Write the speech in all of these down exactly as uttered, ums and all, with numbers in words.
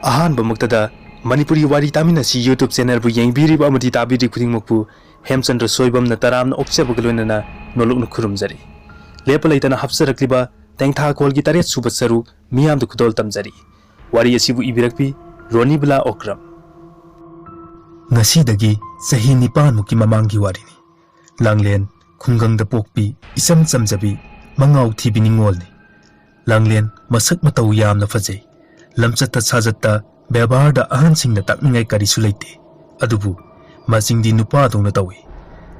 ꯑꯍꯥꯟꯕꯃꯛꯇꯗ ꯃꯅꯤꯄꯨꯔꯤ ꯋꯥꯔꯤ ꯇꯥꯃꯤꯟꯅꯁꯤ YouTube channelꯕꯨ ꯌꯦꯡꯕꯤꯔꯤꯕ ꯑꯃꯗꯤ ꯇꯥꯕꯤꯔꯤ ꯈꯨꯗꯤꯡꯃꯛꯄꯨ ꯍꯦꯝꯆꯟꯗ꯭ꯔ ꯁꯣꯏꯕꯝꯅ ꯇꯔꯥꯝꯅ ꯑꯣꯛꯆꯕꯒ ꯂꯣꯏꯅꯅ ꯅꯣꯂꯨꯛꯅ ꯈꯨꯔꯨꯝꯖꯔꯤ꯫ ꯂꯦꯞꯄ ꯂꯩꯇꯅ ꯍꯥꯞꯆꯔꯛꯂꯤꯕ ꯇꯦꯡꯊꯥꯈꯣꯜꯒꯤ ꯇꯔꯦꯠ ꯁꯨꯕ ꯁꯔꯨꯛ ꯃꯤꯌꯥꯝꯗ ꯈꯨꯗꯣꯜ ꯇꯝꯖꯔꯤ꯫ ꯋꯥꯔꯤ ꯑꯁꯤꯕꯨ ꯏꯕꯤꯔꯛꯄꯤ ꯔꯣꯅꯤꯕꯂꯥ ꯑꯣꯀ꯭ꯔꯝ꯫ ꯉꯁꯤꯗꯒꯤ ꯆꯍꯤ ꯅꯤꯄꯥꯟꯃꯨꯛꯀꯤ ꯃꯃꯥꯡꯒꯤ ꯋꯥꯔꯤꯅꯤ꯫ ꯂꯥꯡꯂꯦꯟ ꯈꯨꯡꯒꯪꯗ ꯄꯣꯛꯄꯤ, ꯏꯆꯝ ꯆꯝꯖꯕꯤ, ꯃꯉꯥꯎ ꯊꯤꯕꯤ ꯅꯤꯡꯉꯣꯜꯅꯤ꯫ ꯂꯥꯡꯂꯦꯟ ꯃꯁꯛ ꯃꯇꯧ ꯌꯥꯝꯅ ꯐꯖꯩ꯫ ꯂꯝꯆꯠꯇ ꯁꯥꯖꯠꯇ ꯕꯦꯕꯥꯔꯗ ꯑꯍꯟꯁꯤꯡꯅ ꯇꯥꯛꯅꯤꯡꯉꯥꯏ ꯀꯔꯤꯁꯨ ꯂꯩꯇꯦ꯫ ꯑꯗꯨꯕꯨ ꯃꯆꯤꯡꯗꯤ ꯅꯨꯄꯥꯗꯧꯅ ꯇꯧꯏ꯫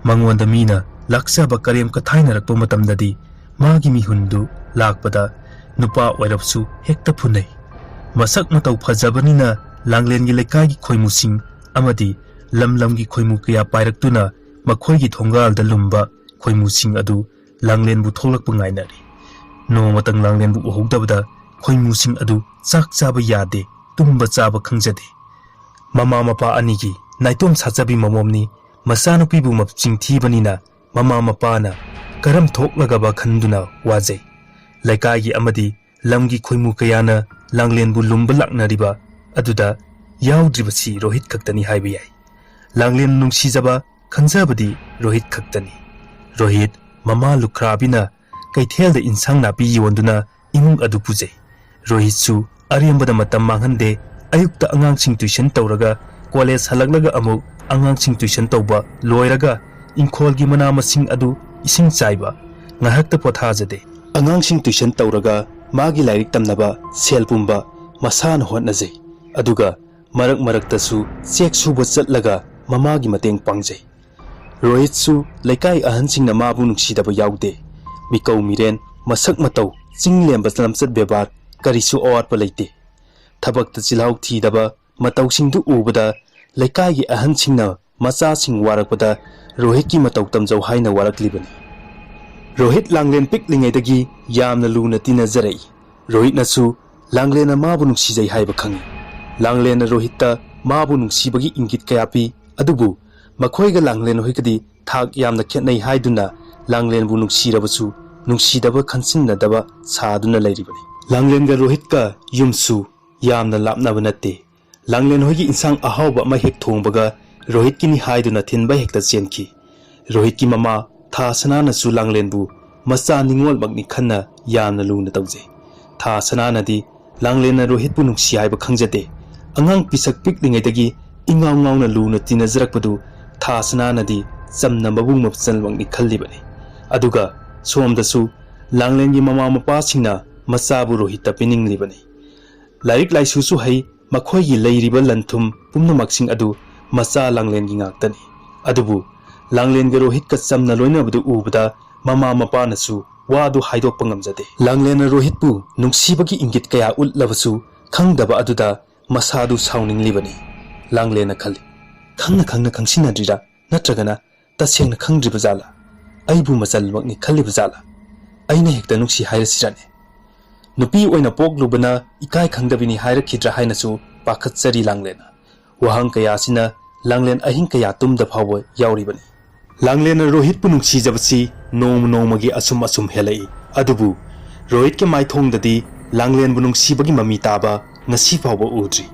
ꯃꯉꯣꯟꯗ ꯃꯤꯅ ꯂꯥꯛꯆꯕ ꯀꯔꯦꯝ ꯀꯊꯥꯏꯅꯔꯛꯄ ꯃꯇꯝꯗꯗꯤ ꯃꯥꯒꯤ ꯃꯤꯍꯨꯟꯗꯨ ꯂꯥꯛꯄꯗ ꯅꯨꯄꯥ ꯑꯣꯏꯔꯕꯁꯨ ꯍꯦꯛꯇ ꯐꯨꯅꯩ꯫ ꯃꯁꯛ ꯃꯇꯧ ꯐꯖꯕꯅꯤꯅ ꯂꯥꯡꯂꯦꯟꯒꯤ ꯂꯩꯀꯥꯏꯒꯤ ꯈꯣꯏꯃꯨꯁꯤꯡ ꯑꯃꯗꯤ ꯂꯝ ꯂꯝꯒꯤ ꯈꯣꯏꯃꯨ ꯀꯌꯥ ꯄꯥꯏꯔꯛꯇꯨꯅ ꯃꯈꯣꯏꯒꯤ ꯊꯣꯡꯒꯥꯜꯗ ꯂꯨꯝꯕ ꯈꯣꯏꯃꯨꯁꯤꯡ ꯑꯗꯨ ꯂꯥꯡꯂꯦꯟꯕꯨ ꯊꯣꯛꯂꯛꯄ ꯉꯥꯏꯅꯔꯤ꯫ ꯅꯣꯡꯃꯇꯪ ꯂꯥꯡꯂꯦꯟꯕꯨ ꯎꯍꯧꯗꯕꯗ ꯈꯣꯏꯃꯨꯁꯤꯡ ꯑꯗꯨ ꯆꯥꯛ ꯆꯥꯕ ꯌꯥꯗꯦ, ꯇꯨꯝꯕ ꯆꯥꯕ ꯈꯪꯖꯗꯦ꯫ ꯃꯃꯥ ꯃꯄꯥ ꯑꯅꯤꯒꯤ ꯅꯥꯏꯇꯣꯝ ꯁꯥꯖꯕꯤ ꯃꯃꯣꯝꯅꯤ꯫ ꯃꯆꯥꯅꯨꯄꯤꯕꯨ ꯃꯆꯤꯡ ꯊꯤꯕꯅꯤꯅ ꯃꯃꯥ ꯃꯄꯥꯅ ꯀꯔꯝ ꯊꯣꯛꯂꯒꯕ ꯈꯟꯗꯨꯅ ꯋꯥꯖꯩ꯫ ꯂꯩꯀꯥꯏꯒꯤ ꯑꯃꯗꯤ ꯂꯝꯒꯤ ꯈꯣꯏꯃꯨ ꯀꯌꯥꯅ ꯂꯥꯡꯂꯦꯟꯕꯨ ꯂꯨꯝꯕ ꯂꯥꯛꯅꯔꯤꯕ ꯑꯗꯨꯗ ꯌꯥꯎꯗ꯭ꯔꯤꯕꯁꯤ ꯔꯣꯍꯤꯠ ꯈꯛꯇꯅꯤ ꯍꯥꯏꯕ ꯌꯥꯏ꯫ ꯂꯥꯡꯂꯦꯟ ꯅꯨꯡꯁꯤꯖꯕ ꯈꯟꯖꯕꯗꯤ ꯔꯣꯍꯤꯠ ꯈꯛꯇꯅꯤ꯫ ꯔꯣꯍꯤꯠ ꯃꯃꯥ ꯂꯨꯈ꯭ꯔꯥꯕꯤꯅ ꯀꯩꯊꯦꯜꯗ ꯏꯟꯁꯥꯡ ꯅꯥꯄꯤ ꯌꯣꯟꯗꯨꯅ ꯏꯃꯨꯡ ꯑꯗꯨ ꯄꯨꯖꯩ꯫ ꯔꯣꯍꯤꯠꯁꯨ ꯑꯔꯦꯝꯕꯗ ꯃꯇꯝ ꯃꯥꯡꯍꯟꯗꯦ꯫ ꯑꯌꯨꯛꯇ ꯑꯉꯥꯡꯁꯤꯡ tuition ꯇꯧꯔꯒ college ꯍꯜꯂꯛꯂꯒ ꯑꯃꯨꯛ ꯑꯉꯥꯡꯁꯤꯡ tuition ꯇꯧꯕ ꯂꯣꯏꯔꯒ ꯏꯪꯈꯣꯜꯒꯤ ꯃꯅꯥ ꯃꯁꯤꯡ ꯑꯗꯨ ꯏꯁꯤꯡ ꯆꯥꯏꯕ, ꯉꯥꯏꯍꯥꯛꯇ ꯄꯣꯊꯥꯖꯗꯦ꯫ ꯑꯉꯥꯡꯁꯤꯡ tuition ꯇꯧꯔꯒ ꯃꯥꯒꯤ ꯂꯥꯏꯔꯤꯛ ꯇꯝꯅꯕ ꯁꯦꯜ ꯄꯨꯝꯕ ꯃꯁꯥꯅ ꯍꯣꯠꯅꯖꯩ꯫ ꯑꯗꯨꯒ ꯃꯔꯛ ꯃꯔꯛꯇꯁꯨ ꯆꯦꯛ ꯁꯨꯕ ꯆꯠꯂꯒ ꯃꯃꯥꯒꯤ ꯃꯇꯦꯡ ꯄꯥꯡꯖꯩ꯫ ꯔꯣꯍꯤꯠꯁꯨ ꯂꯩꯀꯥꯏ ꯑꯍꯟꯁꯤꯡꯅ ꯃꯥꯕꯨ ꯅꯨꯡꯁꯤꯗꯕ ꯌꯥꯎꯗꯦ꯫ ꯃꯤꯀꯧ ꯃꯤꯔꯦꯟ, ꯃꯁꯛ ꯃꯇꯧ, ꯆꯤꯡ ꯂꯦꯝꯕ ꯂꯝꯆꯠ ꯕꯦꯕꯥꯔ ꯀꯔꯤꯁꯨ ꯑꯋꯥꯠꯄ ꯂꯩꯇꯦ꯫ ꯊꯕꯛꯇ ꯆꯤꯜꯍꯥꯎ ꯊꯤꯗꯕ ꯃꯇꯧꯁꯤꯡꯗꯨ ꯎꯕꯗ ꯂꯩꯀꯥꯏꯒꯤ ꯑꯍꯟꯁꯤꯡꯅ ꯃꯆꯥꯁꯤꯡ ꯋꯥꯔꯛꯄꯗ ꯔꯣꯍꯤꯠꯀꯤ ꯃꯇꯧ ꯇꯝꯖꯧ ꯍꯥꯏꯅ ꯋꯥꯔꯛꯂꯤꯕꯅꯤ꯫ ꯔꯣꯍꯤꯠ ꯂꯥꯡꯂꯦꯟ ꯄꯤꯛꯂꯤꯉꯩꯗꯒꯤ ꯌꯥꯝꯅ ꯂꯨꯅ ꯇꯤꯟꯅꯖꯔꯛꯏ꯫ ꯔꯣꯍꯤꯠꯅꯁꯨ ꯂꯥꯡꯂꯦꯟꯅ ꯃꯥꯕꯨ ꯅꯨꯡꯁꯤꯖꯩ ꯍꯥꯏꯕ ꯈꯪꯏ꯫ ꯂꯥꯡꯂꯦꯟꯅ ꯔꯣꯍꯤꯠꯇ ꯃꯥꯕꯨ ꯅꯨꯡꯁꯤꯕꯒꯤ ꯏꯪꯒꯤꯠ ꯀꯌꯥ ꯄꯤ, ꯑꯗꯨꯕꯨ ꯃꯈꯣꯏꯒ ꯂꯥꯡꯂꯦꯟ ꯍꯣꯏꯒꯗꯤ ꯊꯥꯛ ꯌꯥꯝꯅ ꯈꯦꯠꯅꯩ ꯍꯥꯏꯗꯨꯅ ꯂꯥꯡꯂꯦꯟꯕꯨ ꯅꯨꯡꯁꯤꯔꯕꯁꯨ ꯅꯨꯡꯁꯤꯗꯕ ꯈꯟꯁꯤꯟꯅꯗꯕ ꯁꯥꯗꯨꯅ ꯂꯩꯔꯤꯕꯅꯤ꯫ ꯂꯥꯡꯂꯦꯟꯒ ꯔꯣꯍꯤꯠꯀ ꯌꯨꯝꯁꯨ ꯌꯥꯝꯅ ꯂꯥꯞꯅꯕ ꯅꯠꯇꯦ꯫ ꯂꯥꯡꯂꯦꯟ ꯍꯣꯏꯒꯤ ꯏꯟꯁꯥꯡ ꯑꯍꯥꯎꯕ ꯑꯃ ꯍꯦꯛ ꯊꯣꯡꯕꯒ ꯔꯣꯍꯤꯠꯀꯤꯅꯤ ꯍꯥꯏꯗꯨꯅ ꯊꯤꯟꯕ ꯍꯦꯛꯇ ꯆꯦꯟꯈꯤ꯫ ꯔꯣꯍꯤꯠꯀꯤ ꯃꯃꯥ ꯊꯥ ꯁꯅꯥꯅꯁꯨ ꯂꯥꯡꯂꯦꯟꯕꯨ ꯃꯆꯥ ꯅꯤꯡꯉꯣꯜꯃꯛꯅꯤ ꯈꯟꯅ ꯌꯥꯝꯅ ꯂꯨꯅ ꯇꯧꯖꯩ꯫ ꯊꯥ ꯁꯅꯥꯅꯗꯤ ꯂꯥꯡꯂꯦꯟꯅ ꯔꯣꯍꯤꯠꯄꯨ ꯅꯨꯡꯁꯤ ꯍꯥꯏꯕ ꯈꯪꯖꯗꯦ꯫ ꯑꯉꯥꯡ ꯄꯤꯁꯛ ꯄꯤꯛꯂꯤꯉꯩꯗꯒꯤ ꯏꯉꯥꯎ ꯉꯥꯎꯅ ꯂꯨꯅ ꯇꯤꯟꯅꯖꯔꯛꯄꯗꯨ ꯊꯥ ꯁꯅꯥꯅꯗꯤ ꯆꯝꯅ ꯃꯕꯨꯡ ꯃꯆꯜꯃꯛꯅꯤ ꯈꯜꯂꯤꯕꯅꯤ꯫ ꯑꯗꯨꯒ ꯁꯣꯝꯗꯁꯨ ꯂꯥꯡꯂꯦꯟꯒꯤ ꯃꯃꯥ ꯃꯄꯥꯁꯤꯡꯅ ꯃꯆꯥꯕꯨ ꯔꯣꯍꯤꯠꯇ ꯄꯤꯅꯤꯡꯂꯤꯕꯅꯤ꯫ ꯂꯥꯏꯔꯤꯛ ꯂꯥꯏꯁꯨꯁꯨ ꯍꯩ, ꯃꯈꯣꯏꯒꯤ ꯂꯩꯔꯤꯕ ꯂꯟ ꯊꯨꯝ ꯄꯨꯝꯅꯃꯛꯁꯤꯡ ꯑꯗꯨ ꯃꯆꯥ ꯂꯥꯡꯂꯦꯟꯒꯤ ꯉꯥꯛꯇꯅꯤ꯫ ꯑꯗꯨꯕꯨ ꯂꯥꯡꯂꯦꯟꯒ ꯔꯣꯍꯤꯠꯀ ꯆꯝꯅ ꯂꯣꯏꯅꯕꯗꯨ ꯎꯕꯗ ꯃꯃꯥ ꯃꯄꯥꯅꯁꯨ ꯋꯥꯗꯨ ꯍꯥꯏꯗꯣꯛꯄ ꯉꯝꯖꯗꯦ꯫ ꯂꯥꯡꯂꯦꯟꯅ ꯔꯣꯍꯤꯠꯄꯨ ꯅꯨꯡꯁꯤꯕꯒꯤ ꯏꯪꯒꯤꯠ ꯀꯌꯥ ꯎꯠꯂꯕꯁꯨ ꯈꯪꯗꯕ ꯑꯗꯨꯗ ꯃꯁꯥꯗꯨ ꯁꯥꯎꯅꯤꯡꯂꯤꯕꯅꯤ꯫ ꯂꯥꯡꯂꯦꯟꯅ ꯈꯜꯂꯤ, "ꯈꯪꯅ ꯈꯪꯅ ꯈꯪꯁꯤꯟꯅꯗ꯭ꯔꯤꯔꯥ? ꯅꯠꯇ꯭ꯔꯒꯅ ꯇꯁꯦꯡꯅ ꯈꯪꯗ꯭ꯔꯤꯕ ꯖꯥꯠꯂꯥ? ꯑꯩꯕꯨ ꯃꯆꯜꯃꯛꯅꯤ ꯈꯜꯂꯤꯕ ꯖꯥꯠꯂꯥ? ꯑꯩꯅ ꯍꯦꯛꯇ ꯅꯨꯡꯁꯤ ꯍꯥꯏꯔꯁꯤꯔꯅꯦ? ꯅꯨꯄꯤ ꯑꯣꯏꯅ ꯄꯣꯛꯂꯨꯕꯅ ꯏꯀꯥꯏ ꯈꯪꯗꯕꯤꯅꯤ ꯍꯥꯏꯔꯛꯈꯤꯗ꯭ꯔꯥ?" ꯍꯥꯏꯅꯁꯨ ꯄꯥꯈꯠꯆꯔꯤ ꯂꯥꯡꯂꯦꯟꯅ꯫ ꯋꯥꯍꯪ ꯀꯌꯥꯁꯤꯅ ꯂꯥꯡꯂꯦꯟ ꯑꯍꯤꯡ ꯀꯌꯥ ꯇꯨꯝꯗ ꯐꯥꯎꯕ ꯌꯥꯎꯔꯤꯕꯅꯤ꯫ ꯂꯥꯡꯂꯦꯟꯅ ꯔꯣꯍꯤꯠꯄꯨ ꯅꯨꯡꯁꯤꯖꯕꯁꯤ ꯅꯣꯡꯃ ꯅꯣꯡꯃꯒꯤ ꯑꯁꯨꯝ ꯑꯁꯨꯝ ꯍꯦꯜꯂꯛꯏ꯫ ꯑꯗꯨꯕꯨ ꯔꯣꯍꯤꯠꯀꯤ ꯃꯥꯏꯊꯣꯡꯗꯗꯤ ꯂꯥꯡꯂꯦꯟꯕꯨ ꯅꯨꯡꯁꯤꯕꯒꯤ ꯃꯃꯤ ꯇꯥꯕ ꯉꯁꯤ ꯐꯥꯎꯕ ꯎꯗ꯭ꯔꯤ꯫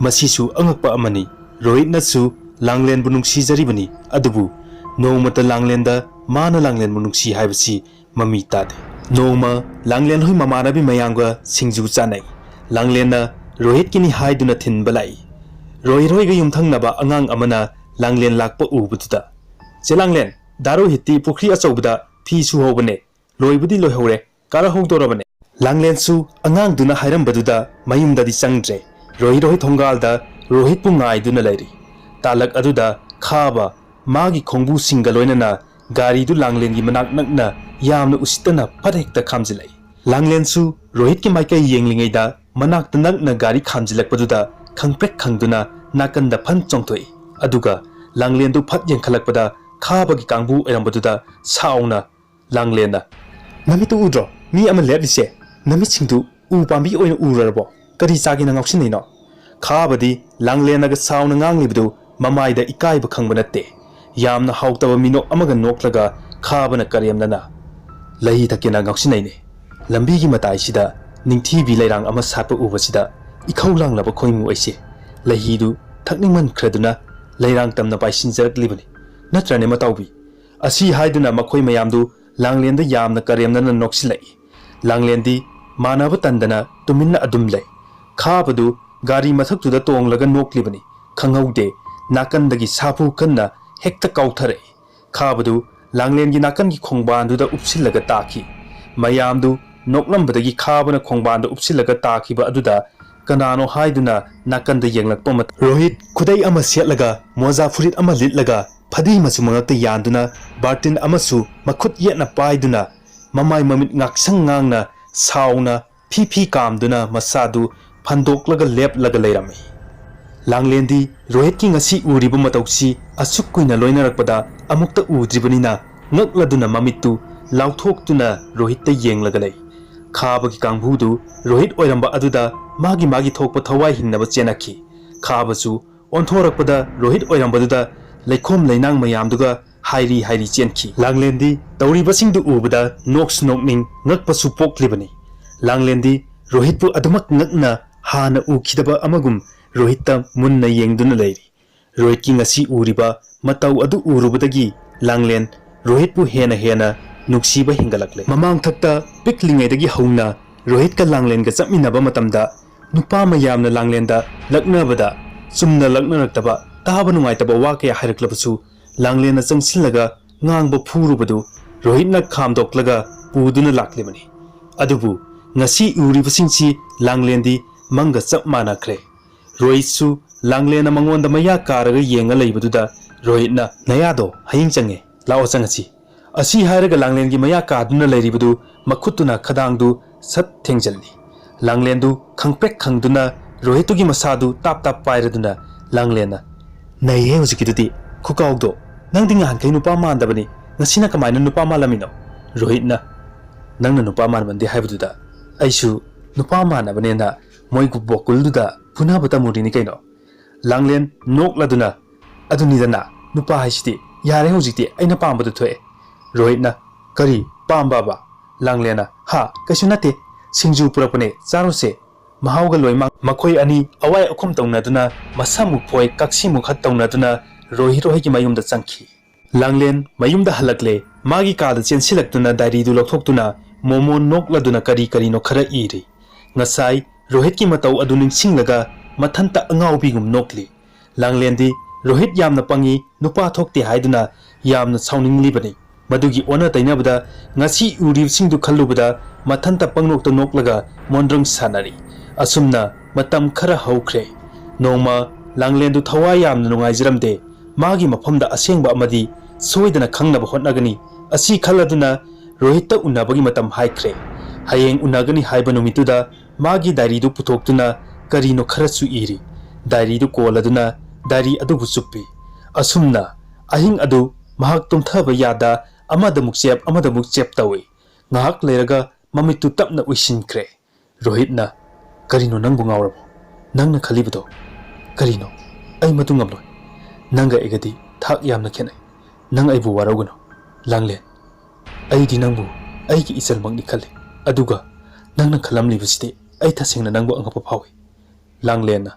ꯃꯁꯤꯁꯨ ꯑꯉꯛꯄ ꯑꯃꯅꯤ꯫ ꯔꯣꯍꯤꯠꯅꯁꯨ ꯂꯥꯡꯂꯦꯟꯕꯨ ꯅꯨꯡꯁꯤꯖꯔꯤꯕꯅꯤ, ꯑꯗꯨꯕꯨ ꯅꯣꯡꯃꯇ ꯂꯥꯡꯂꯦꯟꯗ ꯃꯥꯅ ꯂꯥꯡꯂꯦꯟꯕꯨ ꯅꯨꯡꯁꯤ ꯍꯥꯏꯕꯁꯤ ꯃꯃꯤ ꯇꯥꯗꯦ꯫ ꯅꯣꯡꯃ ꯂꯥꯡꯂꯦꯟ ꯍꯣꯏ ꯃꯃꯥꯟꯅꯕꯤ ꯃꯌꯥꯝꯒ ꯁꯤꯡꯖꯨ ꯆꯥꯅꯩ꯫ ꯂꯥꯡꯂꯦꯟꯅ ꯔꯣꯍꯤꯠꯀꯤꯅꯤ ꯍꯥꯏꯗꯨꯅ ꯊꯤꯟꯕ ꯂꯥꯛꯏ꯫ ꯔꯣꯍꯤꯠ ꯍꯣꯏꯒ ꯌꯨꯝꯊꯪꯅꯕ ꯑꯉꯥꯡ ꯑꯃꯅ ꯂꯥꯡꯂꯦꯟ ꯂꯥꯛꯄ ꯎꯕꯗꯨꯗ, "ꯆꯦ ꯂꯥꯡꯂꯦꯟ, ꯗꯥ ꯔꯣꯍꯤꯠꯇꯤ ꯄꯨꯈ꯭ꯔꯤ ꯑꯆꯧꯕꯗ ꯐꯤ ꯁꯨꯍꯧꯕꯅꯦ, ꯂꯣꯏꯕꯨꯗꯤ ꯂꯣꯏꯍꯧꯔꯦ, ꯀꯥꯔꯛꯍꯧꯗꯣꯔꯕꯅꯦ꯫" ꯂꯥꯡꯂꯦꯟꯁꯨ ꯑꯉꯥꯡꯗꯨꯅ ꯍꯥꯏꯔꯝꯕꯗꯨꯗ ꯃꯌꯨꯝꯗꯗꯤ ꯆꯪꯗ꯭ꯔꯦ꯫ ꯔꯣꯍꯤꯠ ꯍꯣꯏ ꯊꯣꯡꯒꯥꯜꯗ ꯔꯣꯍꯤꯠꯄꯨ ꯉꯥꯏꯗꯨꯅ ꯂꯩꯔꯤ꯫ ꯇꯥꯂꯛ ꯑꯗꯨꯗ ꯈꯥꯕ ꯃꯥꯒꯤ ꯈꯣꯡꯕꯨꯁꯤꯡꯒ ꯂꯣꯏꯅꯅ ꯒꯥꯔꯤꯗꯨ ꯂꯥꯡꯂꯦꯟꯒꯤ ꯃꯅꯥꯛ ꯅꯛꯅ ꯌꯥꯝꯅ ꯎꯁꯤꯠꯇꯅ ꯐꯠ ꯍꯦꯛꯇ ꯈꯥꯝꯖꯤꯜꯂꯛꯏ꯫ ꯂꯥꯡꯂꯦꯟꯁꯨ ꯔꯣꯍꯤꯠꯀꯤ ꯃꯥꯏꯀꯩ ꯌꯦꯡꯂꯤꯉꯩꯗ ꯃꯅꯥꯛꯇ ꯅꯛꯅ ꯒꯥꯔꯤ ꯈꯥꯝꯖꯤꯜꯂꯛꯄꯗꯨꯗ ꯈꯪꯄ꯭ꯔꯦꯛ ꯈꯪꯗꯨꯅ ꯅꯥꯀꯟꯗ ꯐꯟ ꯆꯣꯡꯊꯣꯛꯏ꯫ ꯑꯗꯨꯒ ꯂꯥꯡꯂꯦꯟꯗꯨ ꯐꯠ ꯌꯦꯡꯈꯠꯂꯛꯄꯗ ꯈꯥꯕꯒꯤ ꯀꯥꯡꯕꯨ ꯑꯣꯏꯔꯝꯕꯗꯨꯗ ꯁꯥꯎꯅ ꯂꯥꯡꯂꯦꯟꯅ, "ꯅꯃꯤꯠꯇꯨ ꯎꯗ꯭ꯔꯣ? ꯃꯤ ꯑꯃ ꯂꯦꯞꯂꯤꯁꯦ꯫ ꯅꯃꯤꯠꯁꯤꯡꯗꯨ ꯎ ꯄꯥꯝꯕꯤ ꯑꯣꯏꯅ ꯎꯔꯔꯕꯣ? ꯀꯔꯤ ꯆꯥꯒꯦꯅ ꯉꯥꯎꯁꯤꯟꯅꯩꯅꯣ?" ꯈꯥꯕꯗꯤ ꯂꯥꯡꯂꯦꯟꯅꯒ ꯁꯥꯎꯅ ꯉꯥꯡꯂꯤꯕꯗꯨ ꯃꯃꯥꯏꯗ ꯏꯀꯥꯏꯕ ꯈꯪꯕ ꯅꯠꯇꯦ꯫ ꯌꯥꯝꯅ ꯍꯥꯎꯇꯕ ꯃꯤꯅꯣꯛ ꯑꯃꯒ ꯅꯣꯛꯂꯒ ꯈꯥꯕꯅ ꯀꯔꯦꯝꯅꯅ, "ꯂꯩ ꯊꯛꯀꯦꯅ ꯉꯥꯎꯁꯤꯟꯅꯩꯅꯦ꯫ ꯂꯝꯕꯤꯒꯤ ꯃꯇꯥꯏꯁꯤꯗ ꯅꯤꯡꯊꯤꯕꯤ ꯂꯩꯔꯥꯡ ꯑꯃ ꯁꯥꯠꯄ ꯎꯕꯁꯤꯗ ꯏꯈꯧ ꯂꯥꯡꯂꯕ ꯈꯣꯏꯃꯨ ꯑꯩꯁꯦ ꯂꯩꯍꯤꯗꯨ ꯊꯛꯅꯤꯡꯃꯟꯈ꯭ꯔꯗꯨꯅ ꯂꯩꯔꯥꯡ ꯇꯝꯅ ꯄꯥꯏꯁꯤꯟꯖꯔꯛꯂꯤꯕꯅꯤ꯫ ꯅꯠꯇ꯭ꯔꯅꯦ ꯃꯇꯥꯎꯕꯤ?" ꯑꯁꯤ ꯍꯥꯏꯗꯨꯅ ꯃꯈꯣꯏ ꯃꯌꯥꯝꯗꯨ ꯂꯥꯡꯂꯦꯟꯗ ꯌꯥꯝꯅ ꯀꯔꯦꯝꯅꯅ ꯅꯣꯛꯁꯤꯜꯂꯛꯏ꯫ ꯂꯥꯡꯂꯦꯟꯗꯤ ꯃꯥꯟꯅꯕ ꯇꯟꯗꯅ ꯇꯨꯃꯤꯟꯅ ꯑꯗꯨꯝ ꯂꯩ꯫ ꯈꯥꯕꯗꯨ ꯒꯥꯔꯤ ꯃꯊꯛꯇꯨꯗ ꯇꯣꯡꯂꯒ ꯅꯣꯛꯂꯤꯕꯅꯤ꯫ ꯈꯪꯍꯧꯗꯦ, ꯅꯥꯀꯟꯗꯒꯤ ꯁꯥꯐꯨ ꯀꯟꯅ ꯍꯦꯛꯇ ꯀꯥꯎꯊꯔꯛꯏ꯫ ꯈꯥꯕꯗꯨ ꯂꯥꯡꯂꯦꯟꯒꯤ ꯅꯥꯀꯟꯒꯤ ꯈꯣꯡꯕꯥꯟꯗꯨꯗ ꯎꯞꯁꯤꯜꯂꯒ ꯇꯥꯈꯤ꯫ ꯃꯌꯥꯝꯗꯨ ꯅꯣꯛꯂꯝꯕꯗꯒꯤ ꯈꯥꯕꯅ ꯈꯣꯡꯕꯥꯟꯗ ꯎꯞꯁꯤꯜꯂꯒ ꯇꯥꯈꯤꯕ ꯑꯗꯨꯗ ꯀꯅꯥꯅꯣ ꯍꯥꯏꯗꯨꯅ ꯅꯥꯀꯟꯗ ꯌꯦꯡꯂꯛꯄ ꯃꯇꯝ, ꯔꯣꯍꯤꯠ ꯈꯨꯗꯩ ꯑꯃ ꯁꯦꯠꯂꯒ, ꯃꯣꯖꯥ ꯐꯨꯔꯤꯠ ꯑꯃ ꯂꯤꯠꯂꯒ, ꯐꯗꯤ ꯃꯆꯨ ꯃꯉꯛꯇ ꯌꯥꯟꯗꯨꯅ, ꯕꯥꯔꯇꯤꯟ ꯑꯃꯁꯨ ꯃꯈꯨꯠ ꯌꯦꯠꯅ ꯄꯥꯏꯗꯨꯅ, ꯃꯃꯥꯏ ꯃꯃꯤꯠ ꯉꯥꯛꯁꯪ ꯉꯥꯡꯅ, ꯁꯥꯎꯅ ꯐꯤ ꯐꯤ ꯀꯥꯝꯗꯨꯅ ꯃꯁꯥꯗꯨ ꯐꯟꯗꯣꯛꯂꯒ ꯂꯦꯞꯂꯒ ꯂꯩꯔꯝꯃꯤ꯫ ꯂꯥꯡꯂꯦꯟꯗꯤ ꯔꯣꯍꯤꯠꯀꯤ ꯉꯁꯤ ꯎꯔꯤꯕ ꯃꯇꯧꯁꯤ ꯑꯁꯨꯛ ꯀꯨꯏꯅ ꯂꯣꯏꯅꯔꯛꯄꯗ ꯑꯃꯨꯛꯇ ꯎꯗ꯭ꯔꯤꯕꯅꯤꯅ, ꯉꯛꯂꯗꯨꯅ ꯃꯃꯤꯠꯇꯨ ꯂꯥꯎꯊꯣꯛꯇꯨꯅ ꯔꯣꯍꯤꯠꯇ ꯌꯦꯡꯂꯒ ꯂꯩ꯫ ꯈꯥꯕꯒꯤ ꯀꯥꯡꯕꯨꯗꯨ ꯔꯣꯍꯤꯠ ꯑꯣꯏꯔꯝꯕ ꯑꯗꯨꯗ ꯃꯥꯒꯤ ꯃꯥꯒꯤ ꯊꯣꯛꯄ ꯊꯋꯥꯏ ꯍꯤꯡꯅꯕ ꯆꯦꯟꯅꯈꯤ꯫ ꯈꯥꯕꯁꯨ ꯑꯣꯟꯊꯣꯔꯛꯄꯗ ꯔꯣꯍꯤꯠ ꯑꯣꯏꯔꯝꯕꯗꯨꯗ ꯂꯩꯈꯣꯝ ꯂꯩꯅꯥꯡ ꯃꯌꯥꯝꯗꯨꯒ ꯍꯥꯏꯔꯤ ꯍꯥꯏꯔꯤ ꯆꯦꯟꯈꯤ꯫ ꯂꯥꯡꯂꯦꯟꯗꯤ ꯇꯧꯔꯤꯕꯁꯤꯡꯗꯨ ꯎꯕꯗ ꯅꯣꯛꯁꯨ ꯅꯣꯛꯅꯤꯡ, ꯉꯛꯄꯁꯨ ꯄꯣꯛꯂꯤꯕꯅꯤ꯫ ꯂꯥꯡꯂꯦꯟꯗꯤ ꯔꯣꯍꯤꯠꯄꯨ ꯑꯗꯨꯃꯛ ꯉꯛꯅ ꯍꯥꯟꯅ ꯎꯈꯤꯗꯕ ꯑꯃꯒꯨꯝ ꯔꯣꯍꯤꯠꯇ ꯃꯨꯟꯅ ꯌꯦꯡꯗꯨꯅ ꯂꯩꯔꯤ꯫ ꯔꯣꯍꯤꯠꯀꯤ ꯉꯁꯤ ꯎꯔꯤꯕ ꯃꯇꯧ ꯑꯗꯨ ꯎꯔꯨꯕꯗꯒꯤ ꯂꯥꯡꯂꯦꯟ ꯔꯣꯍꯤꯠꯄꯨ ꯍꯦꯟꯅ ꯍꯦꯟꯅ ꯅꯨꯡꯁꯤꯕ ꯍꯦꯟꯒꯠꯂꯛꯂꯦ꯫ ꯃꯃꯥꯡꯊꯛꯇ ꯄꯤꯛꯂꯤꯉꯩꯗꯒꯤ ꯍꯧꯅ ꯔꯣꯍꯤꯠꯀ ꯂꯥꯡꯂꯦꯟꯒ ꯆꯠꯃꯤꯟꯅꯕ ꯃꯇꯝꯗ ꯅꯨꯄꯥ ꯃꯌꯥꯝꯅ ꯂꯥꯡꯂꯦꯟꯗ ꯂꯛꯅꯕꯗ ꯆꯨꯝꯅ ꯂꯛꯅꯔꯛꯇꯕ, ꯇꯥꯕ ꯅꯨꯡꯉꯥꯏꯇꯕ ꯋꯥ ꯀꯌꯥ ꯍꯥꯏꯔꯛꯂꯕꯁꯨ ꯂꯥꯡꯂꯦꯟꯅ ꯆꯪꯁꯤꯜꯂꯒ ꯉꯥꯡꯕ ꯐꯨꯔꯨꯕꯗꯨ ꯔꯣꯍꯤꯠꯅ ꯈꯥꯝꯗꯣꯛꯂꯒ ꯄꯨꯗꯨꯅ ꯂꯥꯛꯂꯤꯕꯅꯤ꯫ ꯑꯗꯨꯕꯨ ꯉꯁꯤ ꯎꯔꯤꯕꯁꯤꯡꯁꯤ ꯂꯥꯡꯂꯦꯟꯗꯤ ꯃꯪꯒ ꯆꯞ ꯃꯥꯟꯅꯈ꯭ꯔꯦ꯫ ꯔꯣꯍꯤꯠꯁꯨ ꯂꯥꯡꯂꯦꯟꯅ ꯃꯉꯣꯟꯗ ꯃꯌꯥ ꯀꯥꯔꯒ ꯌꯦꯡꯉ ꯂꯩꯕꯗꯨꯗ ꯔꯣꯍꯤꯠꯅ, "ꯅꯌꯥꯗꯣ ꯍꯌꯦꯡ ꯆꯪꯉꯦ, ꯂꯥꯛꯑꯣ ꯆꯪꯉꯁꯤ"꯫ ꯑꯁꯤ ꯍꯥꯏꯔꯒ ꯂꯥꯡꯂꯦꯟꯒꯤ ꯃꯌꯥ ꯀꯥꯗꯨꯅ ꯂꯩꯔꯤꯕꯗꯨ ꯃꯈꯨꯠꯇꯨꯅ ꯈꯗꯥꯡꯗꯨ ꯁꯠ ꯊꯦꯡꯖꯤꯜꯂꯤ꯫ ꯂꯥꯡꯂꯦꯟꯗꯨ ꯈꯪꯄ꯭ꯔꯦꯛ ꯈꯪꯗꯨꯅ ꯔꯣꯍꯤꯠꯇꯨꯒꯤ ꯃꯁꯥꯗꯨ ꯇꯥꯞ ꯇꯥꯞ ꯄꯥꯏꯔꯗꯨꯅ ꯂꯥꯡꯂꯦꯟꯅ, "ꯅꯩꯍꯦ ꯍꯧꯖꯤꯛꯀꯤꯗꯨꯗꯤ, ꯈꯨꯀꯥꯎꯗꯣ, ꯅꯪꯗꯤ ꯉꯍꯥꯟꯈꯩ ꯅꯨꯄꯥ ꯃꯥꯟꯗꯕꯅꯤ, ꯉꯁꯤꯅ ꯀꯃꯥꯏꯅ ꯅꯨꯄꯥ ꯃꯥꯜꯂꯝꯃꯤꯅꯣ?" ꯔꯣꯍꯤꯠꯅ, "ꯅꯪꯅ ꯅꯨꯄꯥ ꯃꯥꯟꯕꯅꯗꯤ ꯍꯥꯏꯕꯗꯨꯗ ꯑꯩꯁꯨ ꯅꯨꯄꯥ ꯃꯥꯟꯅꯕꯅꯦꯅ ꯃꯣꯏ ꯕꯣꯀꯨꯜꯗꯨꯗ ꯐꯨꯅꯕ ꯇꯝꯃꯨꯔꯤꯅꯤ ꯀꯩꯅꯣ?" ꯂꯥꯡꯂꯦꯟ ꯅꯣꯛꯂꯗꯨꯅ, "ꯑꯗꯨꯅꯤꯗꯅ, ꯅꯨꯄꯥ ꯍꯥꯏꯁꯤꯗꯤ, ꯌꯥꯔꯦ ꯍꯧꯖꯤꯛꯇꯤ, ꯑꯩꯅ ꯄꯥꯝꯕꯗꯨ ꯊꯣꯛꯑꯦ"꯫ ꯔꯣꯍꯤꯠꯅ, "ꯀꯔꯤ ꯄꯥꯝꯕꯕ?" ꯂꯥꯡꯂꯦꯟꯅ, "ꯍꯥ, ꯀꯩꯁꯨ ꯅꯠꯇꯦ, ꯁꯤꯡꯖꯨ ꯄꯨꯔꯛꯄꯅꯦ, ꯆꯥꯔꯨꯁꯦ"꯫ ꯃꯍꯥꯎꯒ ꯂꯣꯏꯃꯛ ꯃꯈꯣꯏ ꯑꯅꯤ ꯑꯋꯥꯏ ꯑꯈꯨꯝ ꯇꯧꯅꯗꯨꯅ, ꯃꯁꯝꯃꯨꯛ ꯐꯣꯏ ꯀꯛꯁꯤꯃꯨꯛ ꯍꯠ ꯇꯧꯅꯗꯨꯅ ꯔꯣꯍꯤꯠ ꯍꯣꯏꯒꯤ ꯃꯌꯨꯝꯗ ꯆꯪꯈꯤ꯫ ꯂꯥꯡꯂꯦꯟ ꯃꯌꯨꯝꯗ ꯍꯜꯂꯛꯂꯦ꯫ ꯃꯥꯒꯤ ꯀꯥꯗ ꯆꯦꯟꯁꯤꯜꯂꯛꯇꯨꯅ ꯗꯥꯏꯔꯤꯗꯨ ꯂꯧꯊꯣꯛꯇꯨꯅ ꯃꯣꯃꯣꯟ ꯅꯣꯛꯂꯗꯨꯅ ꯀꯔꯤ ꯀꯔꯤꯅꯣ ꯈꯔ ꯏꯔꯤ꯫ ꯉꯁꯥꯏ ꯔꯣꯍꯤꯠꯀꯤ ꯃꯇꯧ ꯑꯗꯨ ꯅꯤꯡꯁꯤꯡꯂꯒ ꯃꯊꯟꯇ ꯑꯉꯥꯎꯕꯤꯒꯨꯝ ꯅꯣꯛꯂꯤ꯫ ꯂꯥꯡꯂꯦꯟꯗꯤ ꯔꯣꯍꯤꯠ ꯌꯥꯝꯅ ꯄꯪꯉꯤ, ꯅꯨꯄꯥ ꯊꯣꯛꯇꯦ ꯍꯥꯏꯗꯨꯅ ꯌꯥꯝꯅ ꯁꯥꯎꯅꯤꯡꯂꯤꯕꯅꯤ꯫ ꯃꯗꯨꯒꯤ ꯑꯣꯟꯅ ꯇꯩꯅꯕꯗ ꯉꯁꯤ ꯎꯔꯤꯕꯁꯤꯡꯗꯨ ꯈꯜꯂꯨꯕꯗ ꯃꯊꯟꯇ ꯄꯪꯅꯣꯛꯇ ꯅꯣꯛꯂꯒ ꯃꯣꯟꯗ꯭ꯔꯪ ꯁꯥꯟꯅꯔꯤ꯫ ꯑꯁꯨꯝꯅ ꯃꯇꯝ ꯈꯔ ꯍꯧꯈ꯭ꯔꯦ꯫ ꯅꯣꯡꯃ ꯂꯥꯡꯂꯦꯟꯗꯨ ꯊꯋꯥꯏ ꯌꯥꯝꯅ ꯅꯨꯡꯉꯥꯏꯖꯔꯝꯗꯦ꯫ ꯃꯥꯒꯤ ꯃꯐꯝꯗ ꯑꯁꯦꯡꯕ ꯑꯃꯗꯤ ꯁꯣꯏꯗꯅ ꯈꯪꯅꯕ ꯍꯣꯠꯅꯒꯅꯤ꯫ ꯑꯁꯤ ꯈꯜꯂꯗꯨꯅ ꯔꯣꯍꯤꯠꯇ ꯎꯅꯕꯒꯤ ꯃꯇꯝ ꯍꯥꯏꯈ꯭ꯔꯦ꯫ ꯍꯌꯦꯡ ꯎꯅꯒꯅꯤ ꯍꯥꯏꯕ ꯅꯨꯃꯤꯠꯇꯨꯗ ꯃꯥꯒꯤ ꯗꯥꯏꯔꯤꯗꯨ ꯄꯨꯊꯣꯛꯇꯨꯅ ꯀꯔꯤꯅꯣ ꯈꯔꯁꯨ ꯏꯔꯤ꯫ ꯗꯥꯏꯔꯤꯗꯨ ꯀꯣꯜꯂꯗꯨꯅ ꯗꯥꯏꯔꯤ ꯑꯗꯨꯕꯨ ꯆꯨꯞꯄꯤ꯫ ꯑꯁꯨꯝꯅ ꯑꯍꯤꯡ ꯑꯗꯨ ꯃꯍꯥꯛ ꯇꯨꯝꯊꯕ ꯌꯥꯗ ꯑꯃꯗꯃꯨꯛ ꯆꯦꯞ ꯑꯃꯗꯃꯨꯛ ꯆꯦꯞ ꯇꯧꯏ꯫ ꯉꯥꯏꯍꯥꯛ ꯂꯩꯔꯒ ꯃꯃꯤꯠꯇꯨ ꯇꯞꯅ ꯎꯏꯁꯤꯟꯈ꯭ꯔꯦ꯫ ꯔꯣꯍꯤꯠꯅ, "ꯀꯔꯤꯅꯣ ꯅꯪꯕꯨ ꯉꯥꯎꯔꯕꯣ? ꯅꯪꯅ ꯈꯜꯂꯤꯕꯗꯣ ꯀꯔꯤꯅꯣ? ꯑꯩ ꯃꯗꯨ ꯉꯝꯂꯣꯏ꯫ ꯅꯪꯒ ꯑꯩꯒꯗꯤ ꯊꯥꯛ ꯌꯥꯝꯅ ꯈꯦꯠꯅꯩ꯫ ꯅꯪ ꯑꯩꯕꯨ ꯋꯥꯔꯧꯒꯅꯨ, ꯂꯥꯡꯂꯦꯟ꯫ ꯑꯩꯗꯤ ꯅꯪꯕꯨ ꯑꯩꯒꯤ ꯏꯆꯜꯃꯛꯅꯤ ꯈꯜꯂꯤ꯫ ꯑꯗꯨꯒ ꯅꯪꯅ ꯈꯜꯂꯝꯂꯤꯕꯁꯤꯗꯤ ꯑꯩ ꯇꯁꯦꯡꯅ ꯅꯪꯕꯨ ꯑꯉꯛꯄ ꯐꯥꯎꯏ꯫" ꯂꯥꯡꯂꯦꯟꯅ,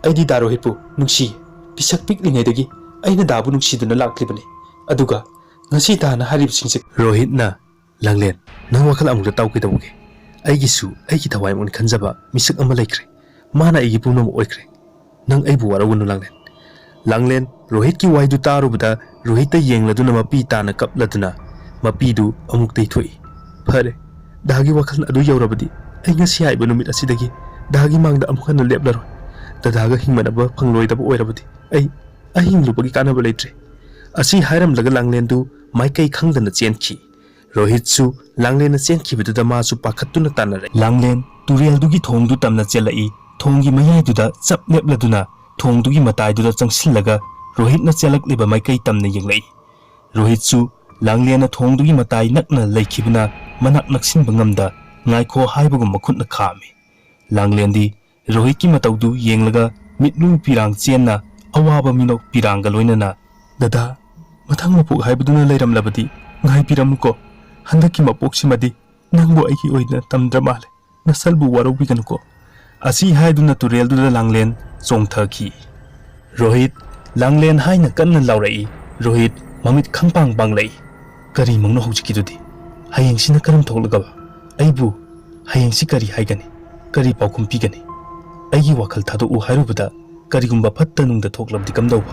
"ꯑꯩꯗꯤ ꯗꯥ ꯔꯣꯍꯤꯠꯄꯨ ꯅꯨꯡꯁꯤꯌꯦ꯫ ꯄꯤꯁꯛ ꯄꯤꯛꯂꯤꯉꯩꯗꯒꯤ ꯑꯩꯅ ꯗꯥꯕꯨ ꯅꯨꯡꯁꯤꯗꯨꯅ ꯂꯥꯛꯂꯤꯕꯅꯤ꯫ ꯑꯗꯨꯒ ꯉꯁꯤ ꯗꯥꯅ ꯍꯥꯏꯔꯤꯕꯁꯤꯡꯁꯦ꯫" ꯔꯣꯍꯤꯠꯅ, "ꯂꯥꯡꯂꯦꯟ, ꯅꯪ ꯋꯥꯈꯜ ꯑꯃꯨꯛꯇ ꯇꯥꯎ ꯀꯩꯗꯧꯕꯒꯦ? ꯑꯩꯒꯤꯁꯨ ꯑꯩꯒꯤ ꯊꯋꯥꯏꯃꯛꯅꯤ ꯈꯟꯖꯕ ꯃꯤꯁꯛ ꯑꯃ ꯂꯩꯈ꯭ꯔꯦ꯫ ꯃꯥꯅ ꯑꯩꯒꯤ ꯄꯨꯝꯅꯃꯛ ꯑꯣꯏꯈ꯭ꯔꯦ꯫ ꯅꯪ ꯑꯩꯕꯨ ꯋꯥꯔꯧꯒꯅꯨ, ꯂꯥꯡꯂꯦꯟ꯫" ꯂꯥꯡꯂꯦꯟ ꯔꯣꯍꯤꯠꯀꯤ ꯋꯥꯍꯩꯗꯨ ꯇꯥꯔꯨꯕꯗ ꯔꯣꯍꯤꯠꯇ ꯌꯦꯡꯂꯗꯨꯅ ꯃꯄꯤ ꯇꯥꯅ ꯀꯞꯂꯗꯨꯅ ꯃꯄꯤꯗꯨ ꯑꯃꯨꯛ ꯇꯩꯊꯣꯛꯏ꯫ "ꯐꯔꯦ, ꯗꯥꯒꯤ ꯋꯥꯈꯜ ꯑꯗꯨ ꯌꯧꯔꯕꯗꯤ ꯑꯩ ꯉꯁꯤ ꯍꯥꯏꯕ ꯅꯨꯃꯤꯠ ꯑꯁꯤꯗꯒꯤ ꯗꯥꯒꯤ ꯃꯥꯡꯗ ꯑꯃꯨꯛ ꯍꯟꯅ ꯂꯦꯞꯂꯔꯣꯏ꯫ ꯗꯗꯥꯒ ꯍꯤꯡꯃꯤꯟꯅꯕ ꯐꯪꯂꯣꯏꯗꯕ ꯑꯣꯏꯔꯕꯗꯤ ꯑꯩ, ꯑꯩ ꯍꯤꯡꯂꯨꯕꯒꯤ ꯀꯥꯟꯅꯕ ꯂꯩꯇ꯭ꯔꯦ꯫" ꯑꯁꯤ ꯍꯥꯏꯔꯝꯂꯒ ꯂꯥꯡꯂꯦꯟꯗꯨ ꯃꯥꯏꯀꯩ ꯈꯪꯗꯅ ꯆꯦꯟꯈꯤ꯫ ꯔꯣꯍꯤꯠꯁꯨ ꯂꯥꯡꯂꯦꯟꯅ ꯆꯦꯟꯈꯤꯕꯗꯨꯗ ꯃꯥꯁꯨ ꯄꯥꯈꯠꯇꯨꯅ ꯇꯥꯟꯅꯔꯛꯏ꯫ ꯂꯥꯡꯂꯦꯟ ꯇꯨꯔꯦꯜꯗꯨꯒꯤ ꯊꯣꯡꯗꯨ ꯇꯝꯅ ꯆꯦꯜꯂꯛꯏ꯫ ꯊꯣꯡꯒꯤ ꯃꯌꯥꯏꯗꯨꯗ ꯆꯞ ꯂꯦꯞꯂꯗꯨꯅ ꯊꯣꯡꯗꯨꯒꯤ ꯃꯇꯥꯏꯗꯨꯗ ꯆꯪꯁꯤꯜꯂꯒ ꯔꯣꯍꯤꯠꯅ ꯆꯦꯜꯂꯛꯂꯤꯕ ꯃꯥꯏꯀꯩ ꯇꯝꯅ ꯌꯦꯡꯂꯛꯏ꯫ ꯔꯣꯍꯤꯠꯁꯨ ꯂꯥꯡꯂꯦꯟꯅ ꯊꯣꯡꯗꯨꯒꯤ ꯃꯇꯥꯏ ꯅꯛꯅ ꯂꯩꯈꯤꯕꯅ ꯃꯅꯥꯛ ꯅꯛꯁꯤꯟꯕ ꯉꯝꯗ ꯉꯥꯏꯈꯣ ꯍꯥꯏꯕꯒꯨꯝꯕ ꯈꯨꯠꯅ ꯈꯥꯝꯃꯤ꯫ ꯂꯥꯡꯂꯦꯟꯗꯤ ꯔꯣꯍꯤꯠꯀꯤ ꯃꯇꯧꯗꯨ ꯌꯦꯡꯂꯒ ꯃꯤꯠꯂꯨ ꯄꯤꯔꯥꯡ ꯆꯦꯟꯅ ꯑꯋꯥꯕ ꯃꯤꯅꯣꯛ ꯄꯤꯔꯥꯡꯒ ꯂꯣꯏꯅꯅ, "ꯗꯗꯥ, ꯃꯊꯪ ꯃꯄꯣꯛ ꯍꯥꯏꯕꯗꯨꯅ ꯂꯩꯔꯝꯂꯕꯗꯤ ꯉꯥꯏꯕꯤꯔꯝꯃꯨꯀꯣ꯫ ꯍꯟꯗꯛꯀꯤ ꯃꯄꯣꯛꯁꯤꯃꯗꯤ ꯅꯪꯕꯨ ꯑꯩꯒꯤ ꯑꯣꯏꯅ ꯇꯝꯗ꯭ꯔ ꯃꯥꯜꯂꯦ꯫ ꯅꯁꯜꯕꯨ ꯋꯥꯔꯧꯕꯤꯒꯅꯨꯀꯣ꯫ ꯑꯁꯤ ꯍꯥꯏꯗꯨꯅ ꯇꯨꯔꯦꯜꯗꯨꯗ ꯂꯥꯡꯂꯦꯟ ꯆꯣꯡꯊꯈꯤ꯫ "ꯔꯣꯍꯤꯠ!" ꯂꯥꯡꯂꯦꯟ ꯍꯥꯏꯅ ꯀꯟꯅ ꯂꯥꯎꯔꯛꯏ꯫ ꯔꯣꯍꯤꯠ ꯃꯃꯤꯠ ꯈꯪꯄꯥꯡ ꯄꯥꯡꯂꯛꯏ꯫ "ꯀꯔꯤꯃꯛꯅꯣ ꯍꯧꯖꯤꯛꯀꯤꯗꯨꯗꯤ? ꯍꯌꯦꯡꯁꯤꯅ ꯀꯔꯝ ꯊꯣꯛꯂꯒꯕ? ꯑꯩꯕꯨ ꯍꯌꯦꯡꯁꯤ ꯀꯔꯤ ꯍꯥꯏꯒꯅꯤ? ꯀꯔꯤ ꯄꯥꯎꯈꯨꯝ ꯄꯤꯒꯅꯤ? ꯑꯩꯒꯤ ꯋꯥꯈꯜ ꯊꯥꯗꯣꯛꯎ ꯍꯥꯏꯔꯨꯕꯗ ꯀꯔꯤꯒꯨꯝꯕ ꯐꯠꯇ ꯅꯨꯡꯗ ꯊꯣꯛꯂꯕꯗꯤ ꯀꯝꯗꯧꯕ?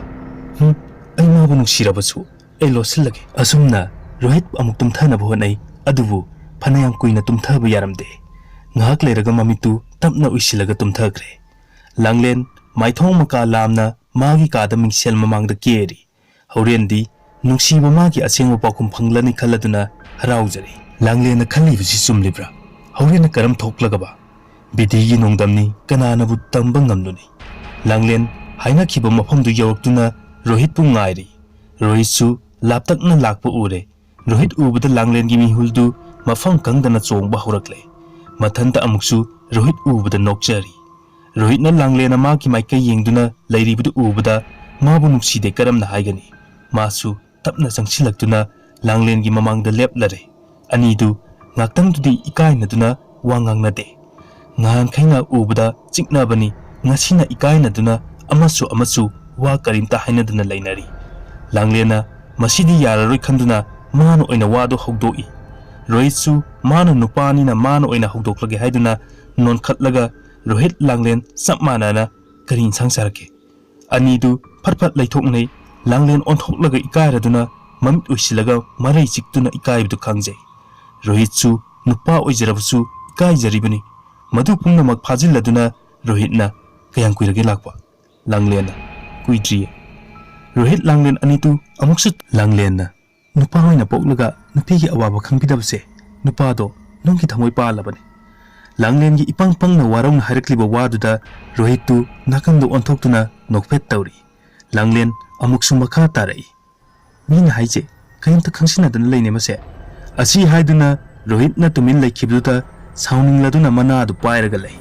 ꯍꯨꯝ, ꯑꯩ ꯃꯥꯕꯨ ꯅꯨꯡꯁꯤꯔꯕꯁꯨ ꯑꯩ ꯂꯣꯠꯁꯤꯜꯂꯒꯦ꯫" ꯑꯁꯨꯝꯅ ꯔꯣꯍꯤꯠ ꯑꯃꯨꯛ ꯇꯨꯝꯊꯅꯕ ꯍꯣꯠꯅꯩ, ꯑꯗꯨꯕꯨ ꯐꯅꯌꯥꯝ ꯀꯨꯏꯅ ꯇꯨꯝꯊꯕ ꯌꯥꯔꯝꯗꯦ꯫ ꯉꯥꯏꯍꯥꯛ ꯂꯩꯔꯒ ꯃꯃꯤꯠꯇꯨ ꯇꯞꯅ ꯎꯏꯁꯤꯜꯂꯒ ꯇꯨꯝꯊꯈ꯭ꯔꯦ꯫ ꯂꯥꯡꯂꯦꯟ ꯃꯥꯏꯊꯣꯡ ꯃꯀꯥ ꯂꯥꯝꯅ ꯃꯥꯒꯤ ꯀꯥꯗ ꯃꯤꯡꯁꯦꯜ ꯃꯃꯥꯡꯗ ꯀꯦꯔꯤ꯫ ꯍꯣꯔꯦꯟꯗꯤ ꯅꯨꯡꯁꯤꯕ ꯃꯥꯒꯤ ꯑꯁꯦꯡꯕ ꯄꯥꯎꯈꯨꯝ ꯐꯪꯂꯅꯤ ꯈꯜꯂꯗꯨꯅ ꯍꯔꯥꯎꯖꯔꯤ꯫ ꯂꯥꯡꯂꯦꯟꯅ ꯈꯜꯂꯤꯕꯁꯤ ꯆꯨꯝꯂꯤꯕ꯭ꯔꯥ? ꯍꯣꯔꯦꯟꯅ ꯀꯔꯝ ꯊꯣꯛꯂꯒꯕ? ꯕꯤꯙꯤꯒꯤ ꯅꯣꯡꯗꯝꯅꯤ, ꯀꯅꯥꯅꯕꯨ ꯇꯝꯕ ꯉꯝꯂꯨꯅꯤ? ꯂꯥꯡꯂꯦꯟ ꯍꯥꯏꯅꯈꯤꯕ ꯃꯐꯝꯗꯨ ꯌꯧꯔꯛꯇꯨꯅ ꯔꯣꯍꯤꯠꯄꯨ ꯉꯥꯏꯔꯤ꯫ ꯔꯣꯍꯤꯠꯁꯨ ꯂꯥꯞꯇꯛꯅ ꯂꯥꯛꯄ ꯎꯔꯦ꯫ ꯔꯣꯍꯤꯠ ꯎꯕꯗ ꯂꯥꯡꯂꯦꯟꯒꯤ ꯃꯤꯍꯨꯜꯗꯨ ꯃꯐꯝ ꯈꯪꯗꯅ ꯆꯣꯡꯕ ꯍꯧꯔꯛꯂꯦ꯫ ꯃꯊꯟꯇ ꯑꯃꯨꯛꯁꯨ ꯔꯣꯍꯤꯠ ꯎꯕꯗ ꯅꯣꯛꯆꯔꯤ꯫ ꯔꯣꯍꯤꯠꯅ ꯂꯥꯡꯂꯦꯟꯅ ꯃꯥꯒꯤ ꯃꯥꯏꯀꯩ ꯌꯦꯡꯗꯨꯅ ꯂꯩꯔꯤꯕꯗꯨ ꯎꯕꯗ ꯃꯥꯕꯨ ꯅꯨꯡꯁꯤꯗꯦ ꯀꯔꯝꯅ ꯍꯥꯏꯒꯅꯤ? ꯃꯥꯁꯨ ꯇꯞꯅ ꯆꯪꯁꯤꯜꯂꯛꯇꯨꯅ ꯂꯥꯡꯂꯦꯟꯒꯤ ꯃꯃꯥꯡꯗ ꯂꯦꯞꯂꯔꯦ꯫ ꯑꯅꯤꯗꯨ ꯉꯥꯛꯇꯪꯗꯨꯗꯤ ꯏꯀꯥꯏꯅꯗꯨꯅ ꯋꯥ ꯉꯥꯡꯅꯗꯦ꯫ ꯉꯍꯥꯟꯈꯩꯅ ꯎꯕꯗ ꯆꯤꯛꯅꯕꯅꯤ, ꯉꯁꯤꯅ ꯏꯀꯥꯏꯅꯗꯨꯅ ꯑꯃꯁꯨ ꯑꯃꯁꯨ ꯋꯥ ꯀꯔꯤꯝꯇ ꯍꯥꯏꯅꯗꯅ ꯂꯩꯅꯔꯤ꯫ ꯂꯥꯡꯂꯦꯟꯅ ꯃꯁꯤꯗꯤ ꯌꯥꯔꯔꯣꯏ ꯈꯟꯗꯨꯅ ꯃꯥꯅ ꯑꯣꯏꯅ ꯋꯥꯗꯨ ꯍꯧꯗꯣꯛꯏ꯫ ꯔꯣꯍꯤꯠꯁꯨ ꯃꯥꯅ ꯅꯨꯄꯥꯅꯤꯅ ꯃꯥꯅ ꯑꯣꯏꯅ ꯍꯧꯗꯣꯛꯂꯒꯦ ꯍꯥꯏꯗꯨꯅ ꯅꯣꯟꯈꯠꯂꯒ ꯔꯣꯍꯤꯠ ꯂꯥꯡꯂꯦꯟ ꯆꯞ ꯃꯥꯟꯅꯅ "ꯀꯔꯤ ꯏꯟꯁꯥꯡ ꯆꯥꯔꯛꯀꯦ?" ꯑꯅꯤꯗꯨ ꯐꯠ ꯐꯠ ꯂꯩꯊꯣꯛꯅꯩ꯫ ꯂꯥꯡꯂꯦꯟ ꯑꯣꯟꯊꯣꯛꯂꯒ ꯏꯀꯥꯏꯔꯗꯨꯅ ꯃꯃꯤꯠ ꯎꯏꯁꯤꯜꯂꯒ ꯃꯔꯩ ꯆꯤꯛꯇꯨꯅ ꯏꯀꯥꯏꯕꯗꯨ ꯈꯪꯖꯩ꯫ ꯔꯣꯍꯤꯠꯁꯨ ꯅꯨꯄꯥ ꯑꯣꯏꯖꯔꯕꯁꯨ ꯏꯀꯥꯏꯖꯔꯤꯕꯅꯤ꯫ ꯃꯗꯨ ꯄꯨꯝꯅꯃꯛ ꯐꯥꯖꯤꯜꯂꯗꯨꯅ ꯔꯣꯍꯤꯠꯅ "ꯀꯌꯥꯝ ꯀꯨꯏꯔꯒꯦ ꯂꯥꯛꯄ?" ꯂꯥꯡꯂꯦꯟꯅ "ꯀꯨꯏꯗ꯭ꯔꯤꯌꯦ꯫" ꯔꯣꯍꯤꯠ ꯂꯥꯡꯂꯦꯟ ꯑꯅꯤꯗꯨ ꯑꯃꯨꯛꯁꯨ ꯂꯥꯡꯂꯦꯟꯅ "ꯅꯨꯄꯥ ꯑꯣꯏꯅ ꯄꯣꯛꯂꯒ ꯅꯨꯄꯤꯒꯤ ꯑꯋꯥꯕ ꯈꯪꯕꯤꯗꯕꯁꯦ, ꯅꯨꯄꯥꯗꯣ ꯅꯨꯡꯒꯤ ꯊꯃꯣꯏ ꯄꯥꯜꯂꯕꯅꯤ꯫" ꯂꯥꯡꯂꯦꯟꯒꯤ ꯏꯄꯪ ꯄꯪꯅ ꯋꯥꯔꯧꯅ ꯍꯥꯏꯔꯛꯂꯤꯕ ꯋꯥꯗꯨꯗ ꯔꯣꯍꯤꯠꯇꯨ ꯅꯥꯀꯟꯗ ꯑꯣꯟꯊꯣꯛꯇꯨꯅ ꯅꯣꯛꯐꯦꯠ ꯇꯧꯔꯤ꯫ ꯂꯥꯡꯂꯦꯟ ꯑꯃꯨꯛꯁꯨ ꯃꯈꯥ ꯇꯥꯔꯛꯏ꯫ "ꯃꯤꯅ ꯍꯥꯏꯁꯦ ꯀꯔꯤꯝꯇ ꯈꯪꯁꯤꯟꯅꯗꯅ ꯂꯩꯅꯦ ꯃꯁꯦ꯫" ꯑꯁꯤ ꯍꯥꯏꯗꯨꯅ ꯔꯣꯍꯤꯠꯅ ꯇꯨꯃꯤꯟ ꯂꯩꯈꯤꯕꯗꯨꯗ ꯁꯥꯎꯅꯤꯡꯂꯗꯨꯅ ꯃꯅꯥꯗꯨ ꯄꯥꯏꯔꯒ ꯂꯩ꯫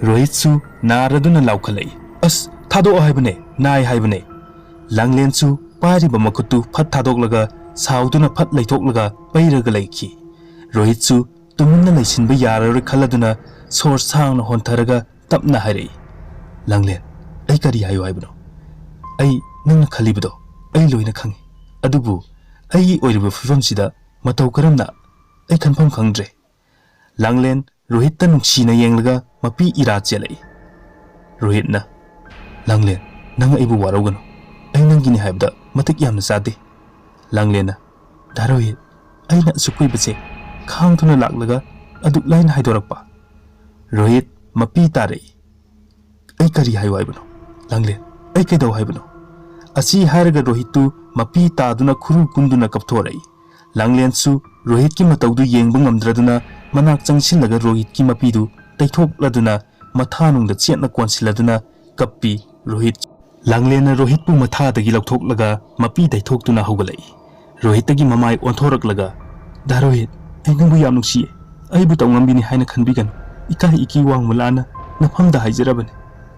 ꯔꯣꯍꯤꯠꯁꯨ ꯅꯥꯔꯗꯨꯅ ꯂꯥꯎꯈꯠꯂꯛꯏ, "ꯑꯁ, ꯊꯥꯗꯣꯛꯑꯣ ꯍꯥꯏꯕꯅꯦ, ꯅꯥꯏ ꯍꯥꯏꯕꯅꯦ!" ꯂꯥꯡꯂꯦꯟꯁꯨ ꯄꯥꯏꯔꯤꯕ ꯃꯈꯨꯠꯇꯨ ꯐꯠ ꯊꯥꯗꯣꯛꯂꯒ ꯁꯥꯎꯗꯨꯅ ꯐꯠ ꯂꯩꯊꯣꯛꯂꯒ ꯄꯩꯔꯒ ꯂꯩꯈꯤ꯫ ꯔꯣꯍꯤꯠꯁꯨ ꯇꯨꯃꯤꯟꯅ ꯂꯩꯁꯤꯟꯕ ꯌꯥꯔꯔꯣꯏ ꯈꯜꯂꯗꯨꯅ ꯁꯣꯔ ꯁꯥꯡꯅ ꯍꯣꯟꯊꯔꯒ ꯇꯞꯅ ꯍꯥꯏꯔꯛꯏ, "ꯂꯥꯡꯂꯦꯟ, ꯑꯩ ꯀꯔꯤ ꯍꯥꯏꯌꯨ ꯍꯥꯏꯕꯅꯣ? ꯑꯩ ꯅꯪꯅ ꯈꯜꯂꯤꯕꯗꯣ ꯑꯩ ꯂꯣꯏꯅ ꯈꯪꯏ꯫ ꯑꯗꯨꯕꯨ ꯑꯩꯒꯤ ꯑꯣꯏꯔꯤꯕ ꯐꯤꯕꯝꯁꯤꯗ ꯃꯇꯧ ꯀꯔꯝꯅ? ꯑꯩ ꯈꯟꯐꯝ ꯈꯪꯗ꯭ꯔꯦ꯫" ꯂꯥꯡꯂꯦꯟ ꯔꯣꯍꯤꯠꯇ ꯅꯨꯡꯁꯤꯅ ꯌꯦꯡꯂꯒ ꯃꯄꯤ ꯏꯔꯥ ꯆꯦꯜꯂꯛꯏ꯫ ꯔꯣꯍꯤꯠꯅ, "ꯂꯥꯡꯂꯦꯟ, ꯅꯪ ꯑꯩꯕꯨ ꯋꯥꯔꯧꯒꯅꯨ꯫ ꯑꯩ ꯅꯪꯒꯤꯅꯤ ꯍꯥꯏꯕꯗ ꯃꯇꯤꯛ ꯌꯥꯝꯅ ꯆꯥꯗꯦ꯫" ꯂꯥꯡꯂꯦꯟꯅ, "ꯗꯥ ꯔꯣꯍꯤꯠ, ꯑꯩꯅ ꯑꯁꯨꯛ ꯀꯨꯏꯕꯁꯦ ꯈꯥꯡꯗꯨꯅ ꯂꯥꯛꯂꯒ ꯑꯗꯨꯛ ꯂꯥꯏꯅ ꯍꯥꯏꯗꯣꯔꯛꯄ?" ꯔꯣꯍꯤꯠ ꯃꯄꯤ ꯇꯥꯔꯛꯏ꯫ "ꯑꯩ ꯀꯔꯤ ꯍꯥꯏꯌꯨ ꯍꯥꯏꯕꯅꯣ? ꯂꯥꯡꯂꯦꯟ, ꯑꯩ ꯀꯩꯗꯧ ꯍꯥꯏꯕꯅꯣ?" ꯑꯁꯤ ꯍꯥꯏꯔꯒ ꯔꯣꯍꯤꯠꯇꯨ ꯃꯄꯤ ꯇꯥꯗꯨꯅ ꯈꯨꯔꯨ ꯀꯨꯟꯗꯨꯅ ꯀꯞꯊꯣꯔꯛꯏ꯫ ꯂꯥꯡꯂꯦꯟꯁꯨ ꯔꯣꯍꯤꯠꯀꯤ ꯃꯇꯧꯗꯨ ꯌꯦꯡꯕ ꯉꯝꯗ꯭ꯔꯗꯨꯅ ꯃꯅꯥꯛ ꯆꯪꯁꯤꯜꯂꯒ ꯔꯣꯍꯤꯠꯀꯤ ꯃꯄꯤꯗꯨ ꯇꯩꯊꯣꯛꯂꯗꯨꯅ ꯃꯊꯥꯅꯨꯡꯗ ꯆꯦꯠꯅ ꯀꯣꯟꯁꯤꯜꯂꯗꯨꯅ ꯀꯞꯄꯤ꯫ ꯔꯣꯍꯤꯠ, ꯂꯥꯡꯂꯦꯟꯅ ꯔꯣꯍꯤꯠꯄꯨ ꯃꯊꯥꯗꯒꯤ ꯂꯧꯊꯣꯛꯂꯒ ꯃꯄꯤ ꯇꯩꯊꯣꯛꯇꯨꯅ ꯍꯧꯒꯠꯂꯛꯏ꯫ ꯔꯣꯍꯤꯠꯇꯒꯤ ꯃꯃꯥꯏ ꯑꯣꯟꯊꯣꯔꯛꯂꯒ, "ꯗꯥ ꯔꯣꯍꯤꯠ, ꯑꯩ ꯅꯪꯕꯨ ꯌꯥꯝ ꯅꯨꯡꯁꯤꯌꯦ꯫ ꯑꯩꯕꯨ ꯇꯧꯉꯝꯕꯤꯅꯤ ꯍꯥꯏꯅ ꯈꯟꯕꯤꯒꯅꯨ꯫ ꯏꯀꯥꯏ ꯏꯀꯤ ꯋꯥꯡꯃ ꯂꯥꯟꯅ ꯅꯐꯝꯗ ꯍꯥꯏꯖꯔꯕꯅꯤ꯫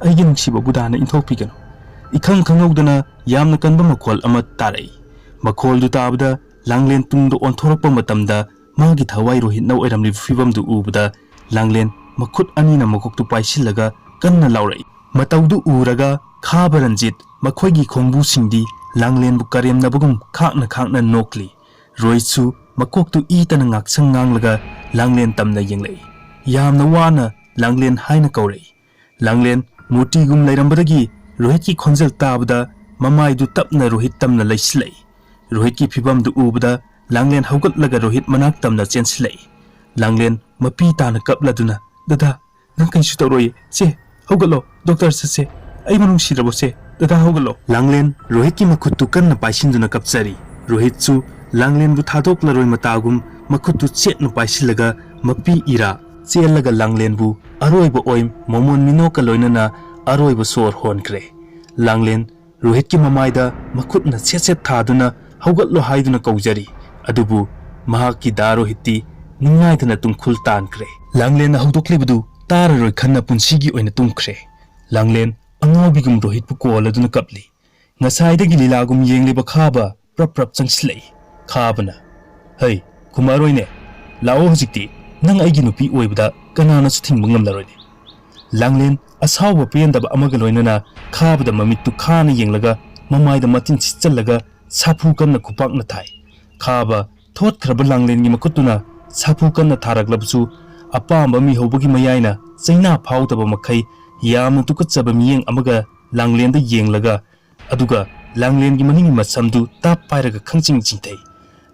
ꯑꯩꯒꯤ ꯅꯨꯡꯁꯤꯕꯕꯨ ꯗꯥꯅ ꯏꯟꯊꯣꯛꯄꯤꯒꯅꯨ꯫" ꯏꯈꯪ ꯈꯪꯍꯧꯗꯅ ꯌꯥꯝꯅ ꯀꯟꯕ ꯃꯈꯣꯜ ꯑꯃ ꯇꯥꯔꯛꯏ꯫ ꯃꯈꯣꯜꯗꯨ ꯇꯥꯕꯗ ꯂꯥꯡꯂꯦꯟ ꯇꯨꯡꯗ ꯑꯣꯟꯊꯣꯔꯛꯄ ꯃꯇꯝꯗ ꯃꯥꯒꯤ ꯊꯋꯥꯏ ꯔꯣꯍꯤꯠꯅ ꯑꯣꯏꯔꯝꯂꯤꯕ ꯐꯤꯕꯝꯗꯨ ꯎꯕꯗ ꯂꯥꯡꯂꯦꯟ ꯃꯈꯨꯠ ꯑꯅꯤꯅ ꯃꯀꯣꯛꯇꯨ ꯄꯥꯏꯁꯤꯜꯂꯒ ꯀꯟꯅ ꯂꯥꯎꯔꯛꯏ꯫ ꯃꯇꯧꯗꯨ ꯎꯔꯒ ꯈꯥꯕ ꯔꯟꯖꯤꯠ ꯃꯈꯣꯏꯒꯤ ꯈꯣꯡꯕꯨꯁꯤꯡꯗꯤ ꯂꯥꯡꯂꯦꯟꯕꯨ ꯀꯔꯦꯝꯅꯕꯒꯨꯝ ꯈꯥꯛꯅ ꯈꯥꯛꯅ ꯅꯣꯛꯂꯤ꯫ ꯔꯣꯍꯤꯠꯁꯨ ꯃꯀꯣꯛꯇꯨ ꯏꯇꯅ ꯉꯥꯛꯁꯪ ꯉꯥꯡꯂꯒ ꯂꯥꯡꯂꯦꯟ ꯇꯝꯅ ꯌꯦꯡꯂꯛꯏ꯫ ꯌꯥꯝꯅ ꯋꯥꯅ ꯂꯥꯡꯂꯦꯟ ꯍꯥꯏꯅ ꯀꯧꯔꯛꯏ꯫ ꯂꯥꯡꯂꯦꯟ ꯃꯨꯔꯇꯤꯒꯨꯝ ꯂꯩꯔꯝꯕꯗꯒꯤ ꯔꯣꯍꯤꯠꯀꯤ ꯈꯣꯟꯖꯦꯜ ꯇꯥꯕꯗ ꯃꯃꯥꯏꯗꯨ ꯇꯞꯅ ꯔꯣꯍꯤꯠ ꯇꯝꯅ ꯂꯩꯁꯤꯜꯂꯛꯏ꯫ ꯔꯣꯍꯤꯠꯀꯤ ꯐꯤꯕꯝꯗꯨ ꯎꯕꯗ ꯂꯥꯡꯂꯦꯟ ꯍꯧꯒꯠꯂꯒ ꯔꯣꯍꯤꯠ ꯃꯅꯥꯛ ꯇꯝꯅ ꯆꯦꯟꯁꯤꯜꯂꯛꯏ꯫ ꯂꯥꯡꯂꯦꯟ ꯃꯄꯤ ꯇꯥꯅ ꯀꯞꯂꯗꯨꯅ, "ꯗꯗꯥ, ꯅꯪ ꯀꯩꯁꯨ ꯇꯧꯔꯣꯏꯌꯦ꯫ ꯁꯦ, ꯍꯧꯒꯠꯂꯣ, ꯗꯣꯛꯇꯔ ꯆꯠꯁꯦ꯫ ꯑꯩꯕꯨ ꯅꯨꯡꯁꯤꯔꯕꯣ ꯁꯦ? ꯗꯗꯥ, ꯍꯧꯒꯠꯂꯣ꯫" ꯂꯥꯡꯂꯦꯟ ꯔꯣꯍꯤꯠꯀꯤ ꯃꯈꯨꯠꯇꯨ ꯀꯟꯅ ꯄꯥꯏꯁꯤꯟꯗꯨꯅ ꯀꯞꯆꯔꯤ꯫ ꯔꯣꯍꯤꯠꯁꯨ ꯂꯥꯡꯂꯦꯟꯕꯨ ꯊꯥꯗꯣꯛꯂꯔꯣꯏ ꯃꯇꯥꯒꯨꯝ ꯃꯈꯨꯠꯇꯨ ꯆꯦꯠꯅ ꯄꯥꯏꯁꯤꯜꯂꯒ ꯃꯄꯤ ꯏꯔꯥ ꯆꯦꯜꯂꯒ ꯂꯥꯡꯂꯦꯟꯕꯨ ꯑꯔꯣꯏꯕ ꯑꯣꯏ ꯃꯣꯃꯣꯟ ꯃꯤꯅꯣꯛꯀ ꯂꯣꯏꯅꯅ ꯑꯔꯣꯏꯕ ꯁꯣꯔ ꯍꯣꯟꯈ꯭ꯔꯦ꯫ ꯂꯥꯡꯂꯦꯟ ꯔꯣꯍꯤꯠꯀꯤ ꯃꯃꯥꯏꯗ ꯃꯈꯨꯠꯅ ꯁꯦꯠ ꯁꯦꯠ ꯊꯥꯗꯨꯅ "ꯍꯧꯒꯠꯂꯣ" ꯍꯥꯏꯗꯨꯅ ꯀꯧꯖꯔꯤ꯫ ꯑꯗꯨꯕꯨ ꯃꯍꯥꯛꯀꯤ ꯗꯥ ꯔꯣꯍꯤꯠꯇꯤ ꯅꯤꯡꯉꯥꯏꯗꯅ ꯇꯨꯡꯈꯨꯜ ꯇꯥꯟꯈ꯭ꯔꯦ꯫ ꯂꯥꯡꯂꯦꯟꯅ ꯍꯧꯗꯣꯛꯂꯤꯕꯗꯨ ꯇꯥꯔꯔꯣꯏ ꯈꯟꯅ ꯄꯨꯟꯁꯤꯒꯤ ꯑꯣꯏꯅ ꯇꯨꯝꯈ꯭ꯔꯦ꯫ ꯂꯥꯡꯂꯦꯟ ꯑꯉꯥꯎꯕꯤꯒꯨꯝ ꯔꯣꯍꯤꯠꯄꯨ ꯀꯣꯜꯂꯗꯨꯅ ꯀꯞꯂꯤ꯫ ꯉꯁꯥꯏꯗꯒꯤ ꯂꯤꯂꯥꯒꯨꯝ ꯌꯦꯡꯂꯤꯕ ꯈꯥꯕ ꯄ꯭ꯔꯞ ꯄ꯭ꯔꯞ ꯆꯪꯁꯤꯜꯂꯛꯏ꯫ ꯈꯥꯕꯅ, "ꯍꯩ, ꯈꯨꯝꯃꯔꯣꯏꯅꯦ, ꯂꯥꯛꯑꯣ ꯍꯧꯖꯤꯛꯇꯤ꯫ "ꯅꯪ ꯑꯩꯒꯤ ꯅꯨꯄꯤ ꯑꯣꯏꯕꯗ ꯀꯅꯥꯅꯁꯨ ꯊꯤꯡꯕ ꯉꯝꯂꯔꯣꯏꯅꯦ"꯫ ꯂꯥꯡꯂꯦꯟ ꯑꯁꯥꯎꯕ ꯄꯦꯟꯗꯕ ꯑꯃꯒ ꯂꯣꯏꯅꯅ ꯈꯥꯕꯗ ꯃꯃꯤꯠꯇꯨ ꯈꯥꯅ ꯌꯦꯡꯂꯒ ꯃꯃꯥꯏꯗ ꯃꯇꯤꯟ ꯁꯤꯠꯆꯜꯂꯒ ꯁꯥꯐꯨ ꯀꯟꯅ ꯈꯨꯄꯥꯛꯅ ꯊꯥꯏ꯫ ꯈꯥꯕ ꯊꯣꯠꯈ꯭ꯔꯕ ꯂꯥꯡꯂꯦꯟꯒꯤ ꯃꯈꯨꯠꯇꯨꯅ ꯁꯥꯐꯨ ꯀꯟꯅ ꯊꯥꯔꯛꯂꯕꯁꯨ ꯑꯄꯥꯝꯕ ꯃꯤꯍꯧꯕꯒꯤ ꯃꯌꯥꯏꯅ ꯆꯩꯅꯥ ꯐꯥꯎꯗꯕ ꯃꯈꯩ ꯌꯥꯝꯅ ꯇꯨꯀꯠꯆꯕ ꯃꯤꯠꯌꯦꯡ ꯑꯃꯒ ꯂꯥꯡꯂꯦꯟꯗ ꯌꯦꯡꯂꯒ, ꯑꯗꯨꯒ ꯂꯥꯡꯂꯦꯟꯒꯤ ꯃꯅꯤꯡꯒꯤ ꯃꯁꯝꯗꯨ ꯇꯥꯞ ꯄꯥꯏꯔꯒ ꯈꯪꯆꯤꯡ ꯆꯤꯡꯊꯩ꯫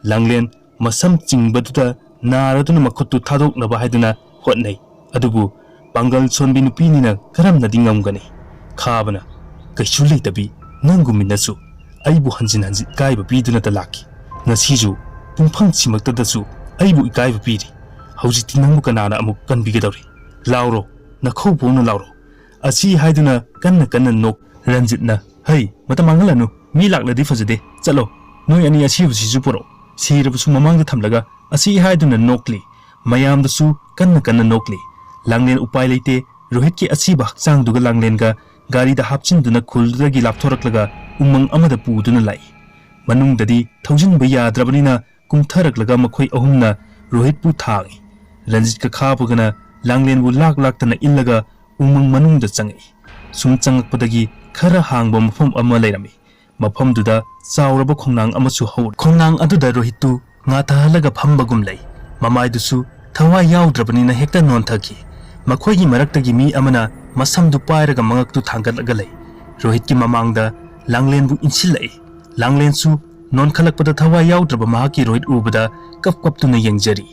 ꯂꯥꯡꯂꯦꯟ ꯃꯁꯝ ꯆꯤꯡꯕꯗꯨꯗ ꯅꯥꯔꯗꯨꯅ ꯃꯈꯨꯠꯇꯨ ꯊꯥꯗꯣꯛꯅꯕ ꯍꯥꯏꯗꯨꯅ ꯍꯣꯠꯅꯩ꯫ ꯑꯗꯨꯕꯨ ꯄꯥꯡꯒꯜ ꯁꯣꯟꯕꯤ ꯅꯨꯄꯤꯅꯤꯅ ꯀꯔꯝꯅꯗꯤ ꯉꯝꯒꯅꯤ? ꯈꯥꯕꯅ, "ꯀꯩꯁꯨ ꯂꯩꯇꯕꯤ ꯅꯪꯒꯨꯝꯃꯤꯅꯁꯨ ꯑꯩꯕꯨ ꯍꯟꯖꯤꯟ ꯍꯟꯖꯤꯟ ꯏꯀꯥꯏꯕ ꯄꯤꯗꯨꯅꯇ ꯂꯥꯛꯈꯤ꯫ ꯉꯁꯤꯁꯨ ꯄꯨꯡꯐꯝꯁꯤꯃꯛꯇꯗꯁꯨ ꯑꯩꯕꯨ ꯏꯀꯥꯏꯕ ꯄꯤꯔꯤ꯫ ꯍꯧꯖꯤꯛꯇꯤ ꯅꯪꯕꯨ ꯀꯅꯥꯅ ꯑꯃꯨꯛ ꯀꯟꯕꯤꯒꯗꯧꯔꯤ? ꯂꯥꯎꯔꯣ, ꯅꯈꯧ ꯄꯣꯛꯅ ꯂꯥꯎꯔꯣ"꯫ ꯑꯁꯤ ꯍꯥꯏꯗꯨꯅ ꯀꯟꯅ ꯀꯟꯅ ꯅꯣꯛ꯫ ꯔꯟꯖꯤꯠꯅ, "ꯍꯩ, ꯃꯇꯝ ꯃꯥꯡꯍꯜꯂꯅꯨ, ꯃꯤ ꯂꯥꯛꯂꯗꯤ ꯐꯖꯗꯦ, ꯆꯠꯂꯣ꯫ ꯅꯣꯏ ꯑꯅꯤ ꯑꯁꯤꯕꯁꯤꯁꯨ ꯄꯨꯔꯛꯑꯣ"꯫ ꯁꯤꯔꯕꯁꯨ ꯃꯃꯥꯡꯗ ꯊꯝꯂꯒ ꯑꯁꯤ ꯍꯥꯏꯗꯨꯅ ꯅꯣꯛꯂꯤ꯫ ꯃꯌꯥꯝꯗꯨꯁꯨ ꯀꯟꯅ ꯀꯟꯅ ꯅꯣꯛꯂꯤ꯫ ꯂꯥꯡꯂꯦꯟ ꯎꯄꯥꯏ ꯂꯩꯇꯦ, ꯔꯣꯍꯤꯠꯀꯤ ꯑꯁꯤꯕ ꯍꯛꯆꯥꯡꯗꯨꯒ ꯂꯥꯡꯂꯦꯟꯒ ꯒꯥꯔꯤꯗ ꯍꯥꯞꯆꯤꯟꯗꯨꯅ ꯈꯨꯜꯗꯨꯗꯒꯤ ꯂꯥꯞꯊꯣꯔꯛꯂꯒ ꯎꯃꯪ ꯑꯃꯗ ꯄꯨꯗꯨꯅ ꯂꯥꯛꯏ꯫ ꯃꯅꯨꯡꯗꯗꯤ ꯊꯧꯖꯤꯟꯕ ꯌꯥꯗ꯭ꯔꯕꯅꯤꯅ ꯀꯨꯝꯊꯔꯛꯂꯒ ꯃꯈꯣꯏ ꯑꯍꯨꯝꯅ ꯔꯣꯍꯤꯠꯄꯨ ꯊꯥꯡꯏ꯫ ꯔꯟꯖꯤꯠꯀ ꯈꯥꯕꯒꯅ ꯂꯥꯡꯂꯦꯟꯕꯨ ꯂꯥꯛ ꯂꯥꯛꯇꯅ ꯏꯜꯂꯒ ꯎꯃꯪ ꯃꯅꯨꯡꯗ ꯆꯪꯉꯛꯏ꯫ ꯁꯨꯝ ꯆꯪꯉꯛꯄꯗꯒꯤ ꯈꯔ ꯍꯥꯡꯕ ꯃꯐꯝ ꯑꯃ ꯂꯩꯔꯝꯃꯤ꯫ ꯃꯐꯝꯗꯨꯗ ꯆꯥꯎꯔꯕ ꯈꯣꯡꯅꯥꯡ ꯑꯃꯁꯨ ꯍꯧꯔꯤ꯫ ꯈꯣꯡꯅꯥꯡ ꯑꯗꯨꯗ ꯔꯣꯍꯤꯠꯇꯨ ꯉꯥ ꯊꯥꯍꯜꯂꯒ ꯐꯝꯕꯒꯨꯝ ꯂꯩ꯫ ꯃꯃꯥꯏꯗꯨꯁꯨ ꯊꯋꯥꯏ ꯌꯥꯎꯗ꯭ꯔꯕꯅꯤꯅ ꯍꯦꯛꯇ ꯅꯣꯟꯊꯈꯤ꯫ ꯃꯈꯣꯏꯒꯤ ꯃꯔꯛꯇꯒꯤ ꯃꯤ ꯑꯃꯅ ꯃꯁꯝꯗꯨ ꯄꯥꯏꯔꯒ ꯃꯉꯛꯇꯨ ꯊꯥꯡꯒꯠꯂꯒ ꯂꯩ꯫ ꯔꯣꯍꯤꯠꯀꯤ ꯃꯃꯥꯡꯗ ꯂꯥꯡꯂꯦꯟꯕꯨ ꯏꯟꯁꯤꯜꯂꯛꯏ꯫ ꯂꯥꯡꯂꯦꯟꯁꯨ ꯅꯣꯟꯈꯠꯂꯛꯄꯗ ꯊꯋꯥꯏ ꯌꯥꯎꯗ꯭ꯔꯕ ꯃꯍꯥꯛꯀꯤ ꯔꯣꯍꯤꯠ ꯎꯕꯗ ꯀꯞ ꯀꯞꯇꯨꯅ ꯌꯦꯡꯖꯔꯤ꯫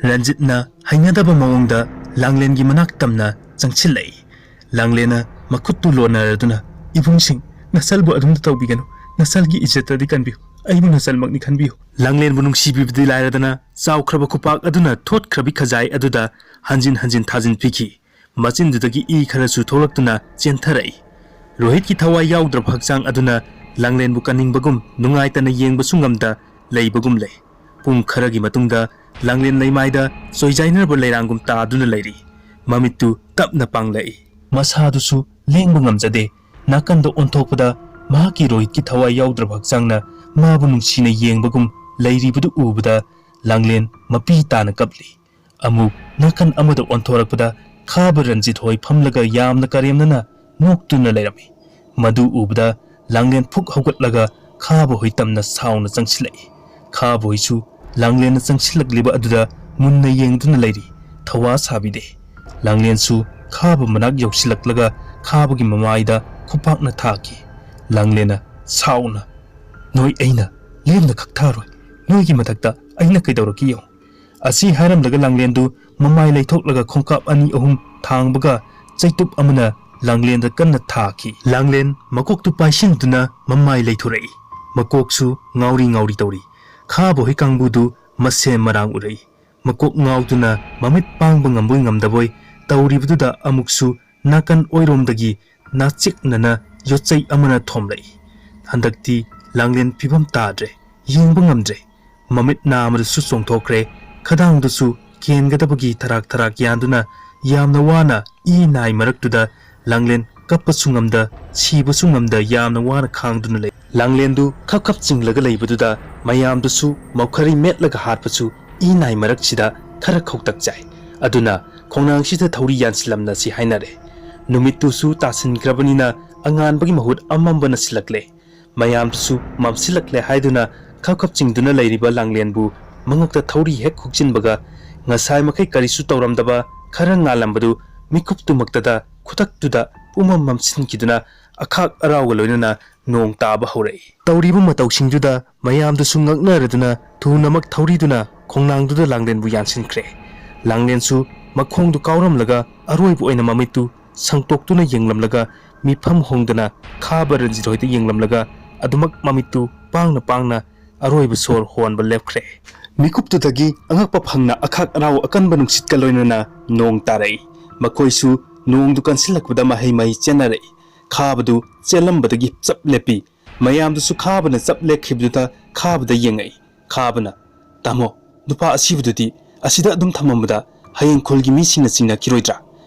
ꯔꯟꯖꯤꯠꯅ ꯍꯩꯅꯗꯕ ꯃꯑꯣꯡꯗ ꯂꯥꯡꯂꯦꯟꯒꯤ ꯃꯅꯥꯛ ꯇꯝꯅ ꯆꯪꯁꯤꯜꯂꯛꯏ꯫ ꯂꯥꯡꯂꯦꯟꯅ ꯃꯈꯨꯠꯇꯨ ꯂꯣꯟꯅꯔꯗꯨꯅ, "ꯏꯕꯨꯡꯁꯤꯡ, ꯅꯆꯜꯕꯨ ꯑꯗꯨꯝꯅ ꯇꯧꯕꯤꯒꯅꯨ꯫ ꯅꯆꯜꯒꯤ ꯏꯖꯠꯇꯗꯤ ꯀꯟꯕꯤꯌꯨ꯫ ꯑꯩꯕꯨ ꯅꯆꯜꯃꯛꯅꯤ ꯈꯟꯕꯤꯌꯨ"꯫ ꯂꯥꯡꯂꯦꯟꯕꯨ ꯅꯨꯡꯁꯤꯕꯤꯕꯗꯤ ꯂꯥꯏꯔꯗꯅ ꯆꯥꯎꯈ꯭ꯔꯕ ꯈꯨꯄꯥꯛ ꯑꯗꯨꯅ ꯊꯣꯠꯈ꯭ꯔꯕꯤ ꯈꯖꯥꯏ ꯑꯗꯨꯗ ꯍꯟꯖꯤꯟ ꯍꯟꯖꯤꯟ ꯊꯥꯖꯤꯟ ꯄꯤꯈꯤ꯫ ꯃꯆꯤꯟꯗꯨꯗꯒꯤ ꯏ ꯈꯔꯁꯨ ꯊꯣꯛꯂꯛꯇꯨꯅ ꯆꯦꯟꯊꯔꯛꯏ꯫ ꯔꯣꯍꯤꯠꯀꯤ ꯊꯋꯥꯏ ꯌꯥꯎꯗ꯭ꯔꯕ ꯍꯛꯆꯥꯡ ꯑꯗꯨꯅ ꯂꯥꯡꯂꯦꯟꯕꯨ ꯀꯟꯅꯤꯡꯕꯒꯨꯝ ꯅꯨꯡꯉꯥꯏꯇꯅ ꯌꯦꯡꯕꯁꯨ ꯉꯝꯗ ꯂꯩꯕꯒꯨꯝ ꯂꯩ꯫ ꯄꯨꯡ ꯈꯔꯒꯤ ꯃꯇꯨꯡꯗ ꯂꯥꯡꯂꯦꯟ ꯂꯩꯃꯥꯏꯗ ꯆꯣꯏꯖꯥꯏꯅꯔꯕ ꯂꯩꯔꯥꯡꯒꯨꯝ ꯇꯥꯗꯨꯅ ꯂꯩꯔꯤ꯫ ꯃꯃꯤꯠꯇꯨ ꯇꯞꯅ ꯄꯥꯡꯂꯛꯏ꯫ ꯃꯁꯥꯗꯨꯁꯨ ꯂꯦꯡꯕ ꯉꯝꯖꯗꯦ꯫ ꯅꯥꯀꯟꯗ ꯑꯣꯟꯊꯣꯛꯄꯗ ꯃꯍꯥꯛꯀꯤ ꯔꯣꯍꯤꯠꯀꯤ ꯊꯋꯥꯏ ꯌꯥꯎꯗ꯭ꯔꯕ ꯍꯛꯆꯥꯡꯅ ꯃꯥꯕꯨ ꯅꯨꯡꯁꯤꯅ ꯌꯦꯡꯕꯒꯨꯝ ꯂꯩꯔꯤꯕꯗꯨ ꯎꯕꯗ ꯂꯥꯡꯂꯦꯟ ꯃꯄꯤ ꯇꯥꯅ ꯀꯞꯂꯤ꯫ ꯑꯃꯨꯛ ꯅꯥꯀꯟ ꯑꯃꯗ ꯑꯣꯟꯊꯣꯔꯛꯄꯗ ꯈꯥꯕ ꯔꯟꯖꯤꯠ ꯍꯣꯏ ꯐꯝꯂꯒ ꯌꯥꯝꯅ ꯀꯔꯦꯝꯅꯅ ꯅꯣꯛꯇꯨꯅ ꯂꯩꯔꯝꯃꯤ꯫ ꯃꯗꯨ ꯎꯕꯗ ꯂꯥꯡꯂꯦꯟ ꯐꯨꯛ ꯍꯧꯒꯠꯂꯒ ꯈꯥꯕ ꯍꯣꯏ ꯇꯝꯅ ꯁꯥꯎꯅ ꯆꯪꯁꯤꯜꯂꯛꯏ꯫ ꯈꯥꯕ ꯍꯣꯏꯁꯨ ꯂꯥꯡꯂꯦꯟꯅ ꯆꯪꯁꯤꯜꯂꯛꯂꯤꯕ ꯑꯗꯨꯗ ꯃꯨꯟꯅ ꯌꯦꯡꯗꯨꯅ ꯂꯩꯔꯤ, ꯊꯋꯥ ꯁꯥꯕꯤꯗꯦ꯫ ꯂꯥꯡꯂꯦꯟꯁꯨ ꯈꯥꯕ ꯃꯅꯥꯛ ꯌꯧꯁꯤꯜꯂꯛꯂꯒ ꯈꯥꯕꯒꯤ ꯃꯃꯥꯏꯗ ꯈꯨꯄꯥꯛꯅ ꯊꯥꯈꯤ꯫ ꯂꯥꯡꯂꯦꯟꯅ ꯁꯥꯎꯅ, "ꯅꯣꯏ ꯑꯩꯅ ꯂꯦꯝꯅ ꯈꯛ ꯊꯥꯔꯣꯏ, ꯅꯣꯏꯒꯤ ꯃꯊꯛꯇ ꯑꯩꯅ ꯀꯩꯗꯧꯔꯛꯀꯦ ꯌꯦꯡꯉꯨ"꯫ ꯑꯁꯤ ꯍꯥꯏꯔꯝꯂꯒ ꯂꯥꯡꯂꯦꯟꯗꯨ ꯃꯃꯥꯏ ꯂꯩꯊꯣꯛꯂꯒ ꯈꯣꯡꯀꯥꯞ ꯑꯅꯤ ꯑꯍꯨꯝ ꯊꯥꯡꯕꯒ ꯆꯩꯇꯨꯞ ꯑꯃꯅ ꯂꯥꯡꯂꯦꯟꯗ ꯀꯟꯅ ꯊꯥꯈꯤ꯫ ꯂꯥꯡꯂꯦꯟ ꯃꯀꯣꯛꯇꯨ ꯄꯥꯏꯁꯤꯟꯗꯨꯅ ꯃꯃꯥꯏ ꯂꯩꯊꯣꯔꯛꯏ꯫ ꯃꯀꯣꯛꯁꯨ ꯉꯥꯎꯔꯤ ꯉꯥꯎꯔꯤ ꯇꯧꯔꯤ꯫ ꯈꯥꯕ ꯍꯣꯏ ꯀꯥꯡꯕꯨꯗꯨ ꯃꯁꯦꯟ ꯃꯔꯥꯡ ꯎꯔꯛꯏ꯫ ꯃꯀꯣꯛ ꯉꯥꯎꯗꯨꯅ ꯃꯃꯤꯠ ꯄꯥꯡꯕ ꯉꯝꯕꯣꯏ ꯉꯝꯗꯕꯣꯏ ꯇꯧꯔꯤꯕꯗꯨꯗ ꯑꯃꯨꯛꯁꯨ ꯅꯥꯀꯟ ꯑꯣꯏꯔꯣꯝꯗꯒꯤ ꯅꯥꯆꯤꯛꯅꯅ ꯌꯣꯠꯆꯩ ꯑꯃꯅ ꯊꯣꯝꯂꯛꯏ꯫ ꯍꯟꯗꯛꯇꯤ ꯂꯥꯡꯂꯦꯟ ꯐꯤꯕꯝ ꯇꯥꯗ꯭ꯔꯦ, ꯌꯦꯡꯕ ꯉꯝꯗ꯭ꯔꯦ꯫ ꯃꯃꯤꯠ ꯅꯥ ꯑꯃꯗꯨꯁꯨ ꯆꯣꯡꯊꯣꯛꯈ꯭ꯔꯦ, ꯈꯗꯥꯡꯗꯨꯁꯨ ꯀꯦꯟꯒꯗꯕꯒꯤ ꯊꯔꯥꯛ ꯊꯔꯥꯛ ꯌꯥꯟꯗꯨꯅ ꯌꯥꯝꯅ ꯋꯥꯅ ꯏ ꯅꯥꯏ ꯃꯔꯛꯇꯨꯗ ꯂꯥꯡꯂꯦꯟ ꯀꯞꯄꯁꯨ ꯉꯝꯗ, ꯁꯤꯕꯁꯨ ꯉꯝꯗ ꯌꯥꯝꯅ ꯋꯥꯅ ꯈꯥꯡꯗꯨꯅ ꯂꯩ꯫ ꯂꯥꯡꯂꯦꯟꯗꯨ ꯈꯞ ꯈꯞ ꯆꯤꯡꯂꯒ ꯂꯩꯕꯗꯨꯗ ꯃꯌꯥꯝꯗꯨꯁꯨ ꯃꯧꯈꯔꯤ ꯃꯦꯠꯂꯒ ꯍꯥꯠꯄꯁꯨ ꯏ ꯅꯥꯏ ꯃꯔꯛꯁꯤꯗ ꯈꯔ ꯈꯧꯇꯛ ꯆꯥꯏ꯫ ꯑꯗꯨꯅ ꯈꯣꯡꯅꯥꯡꯁꯤꯗ ꯊꯧꯔꯤ ꯌꯥꯟꯁꯤꯜꯂꯝꯅꯁꯤ ꯍꯥꯏꯅꯔꯦ꯫ ꯅꯨꯃꯤꯠꯇꯨꯁꯨ ꯇꯥꯁꯤꯟꯈ꯭ꯔꯕꯅꯤꯅ ꯑꯉꯥꯟꯕꯒꯤ ꯃꯍꯨꯠ ꯑꯃꯝꯕꯅ ꯁꯤꯜꯂꯛꯂꯦ꯫ ꯃꯌꯥꯝꯗꯨꯁꯨ ꯃꯝꯁꯤꯜꯂꯛꯂꯦ ꯍꯥꯏꯗꯨꯅ ꯈꯞ ꯈꯞ ꯆꯤꯡꯗꯨꯅ ꯂꯩꯔꯤꯕ ꯂꯥꯡꯂꯦꯟꯕꯨ ꯃꯉꯛꯇ ꯊꯧꯔꯤ ꯍꯦꯛ ꯍꯨꯛꯆꯤꯟꯕꯒ ꯉꯁꯥꯏ ꯃꯈꯩ ꯀꯔꯤꯁꯨ ꯇꯧꯔꯝꯗꯕ ꯈꯔ ꯉꯥꯜꯂꯝꯕꯗꯨ ꯃꯤꯀꯨꯞꯇꯨꯃꯛꯇꯗ ꯈꯨꯗꯛꯇꯨꯗ ꯄꯨꯝꯃꯝ ꯃꯝꯁꯤꯟꯈꯤꯗꯨꯅ ꯑꯈꯥꯛ ꯑꯔꯥꯎꯒ ꯂꯣꯏꯅꯅ ꯅꯣꯡ ꯇꯥꯕ ꯍꯧꯔꯛꯏ꯫ ꯇꯧꯔꯤꯕ ꯃꯇꯧꯁꯤꯡꯗꯨꯗ ꯃꯌꯥꯝꯗꯨꯁꯨ ꯉꯛꯅꯔꯗꯨꯅ ꯊꯨꯅꯃꯛ ꯊꯧꯔꯤꯗꯨꯅ ꯈꯣꯡꯅꯥꯡꯗꯨꯗ ꯂꯥꯡꯂꯦꯟꯕꯨ ꯌꯥꯟꯁꯤꯟꯈ꯭ꯔꯦ꯫ ꯂꯥꯡꯂꯦꯟꯁꯨ ꯃꯈꯣꯡꯗꯨ ꯀꯥꯎꯔꯝꯂꯒ ꯑꯔꯣꯏꯕ ꯑꯣꯏꯅ ꯃꯃꯤꯠꯇꯨ ꯁꯪꯇꯣꯛꯇꯨꯅ ꯌꯦꯡꯂꯝꯂꯒ ꯃꯤꯐꯝ ꯍꯣꯡꯗꯅ ꯈꯥꯕ ꯔꯟꯖꯤꯠ ꯍꯣꯏꯗ ꯌꯦꯡꯂꯝꯂꯒ ꯑꯗꯨꯃꯛ ꯃꯃꯤꯠꯇꯨ ꯄꯥꯡꯅ ꯄꯥꯡꯅ ꯑꯔꯣꯏꯕ ꯁꯣꯔ ꯍꯣꯟꯕ ꯂꯦꯞꯈ꯭ꯔꯦ꯫ ꯃꯤꯀꯨꯞꯇꯨꯗꯒꯤ ꯑꯉꯛꯄ ꯐꯪꯅ ꯑꯈꯥꯛ ꯑꯔꯥꯎ ꯑꯀꯟꯕ ꯅꯨꯡꯁꯤꯠꯀ ꯂꯣꯏꯅꯅ ꯅꯣꯡ ꯇꯥꯔꯛꯏ꯫ ꯃꯈꯣꯏꯁꯨ ꯅꯣꯡꯗꯨ ꯀꯟꯁꯤꯜꯂꯛꯄꯗ ꯃꯍꯩ ꯃꯍꯩ ꯆꯦꯟꯅꯔꯛꯏ꯫ ꯈꯥꯕꯗꯨ ꯆꯦꯜꯂꯝꯕꯗꯒꯤ ꯆꯞ ꯂꯦꯞꯄꯤ꯫ ꯃꯌꯥꯝꯗꯨꯁꯨ ꯈꯥꯕꯅ ꯆꯞ ꯂꯦꯞꯈꯤꯕꯗꯨꯗ ꯈꯥꯕꯗ ꯌꯦꯡꯉꯛꯏ꯫ ꯈꯥꯕꯅ, "ꯇꯥꯃꯣ, ꯅꯨꯄꯥ ꯑꯁꯤꯕꯗꯨꯗꯤ ꯑꯁꯤꯗ ꯑꯗꯨꯝ ꯊꯝꯃꯝꯕꯗ ꯍꯌꯦꯡ ꯈꯨꯜꯒꯤ ꯃꯤꯁꯤꯡꯅ ꯆꯤꯡꯅꯈꯤꯔꯣꯏꯗ꯭ꯔꯥ?"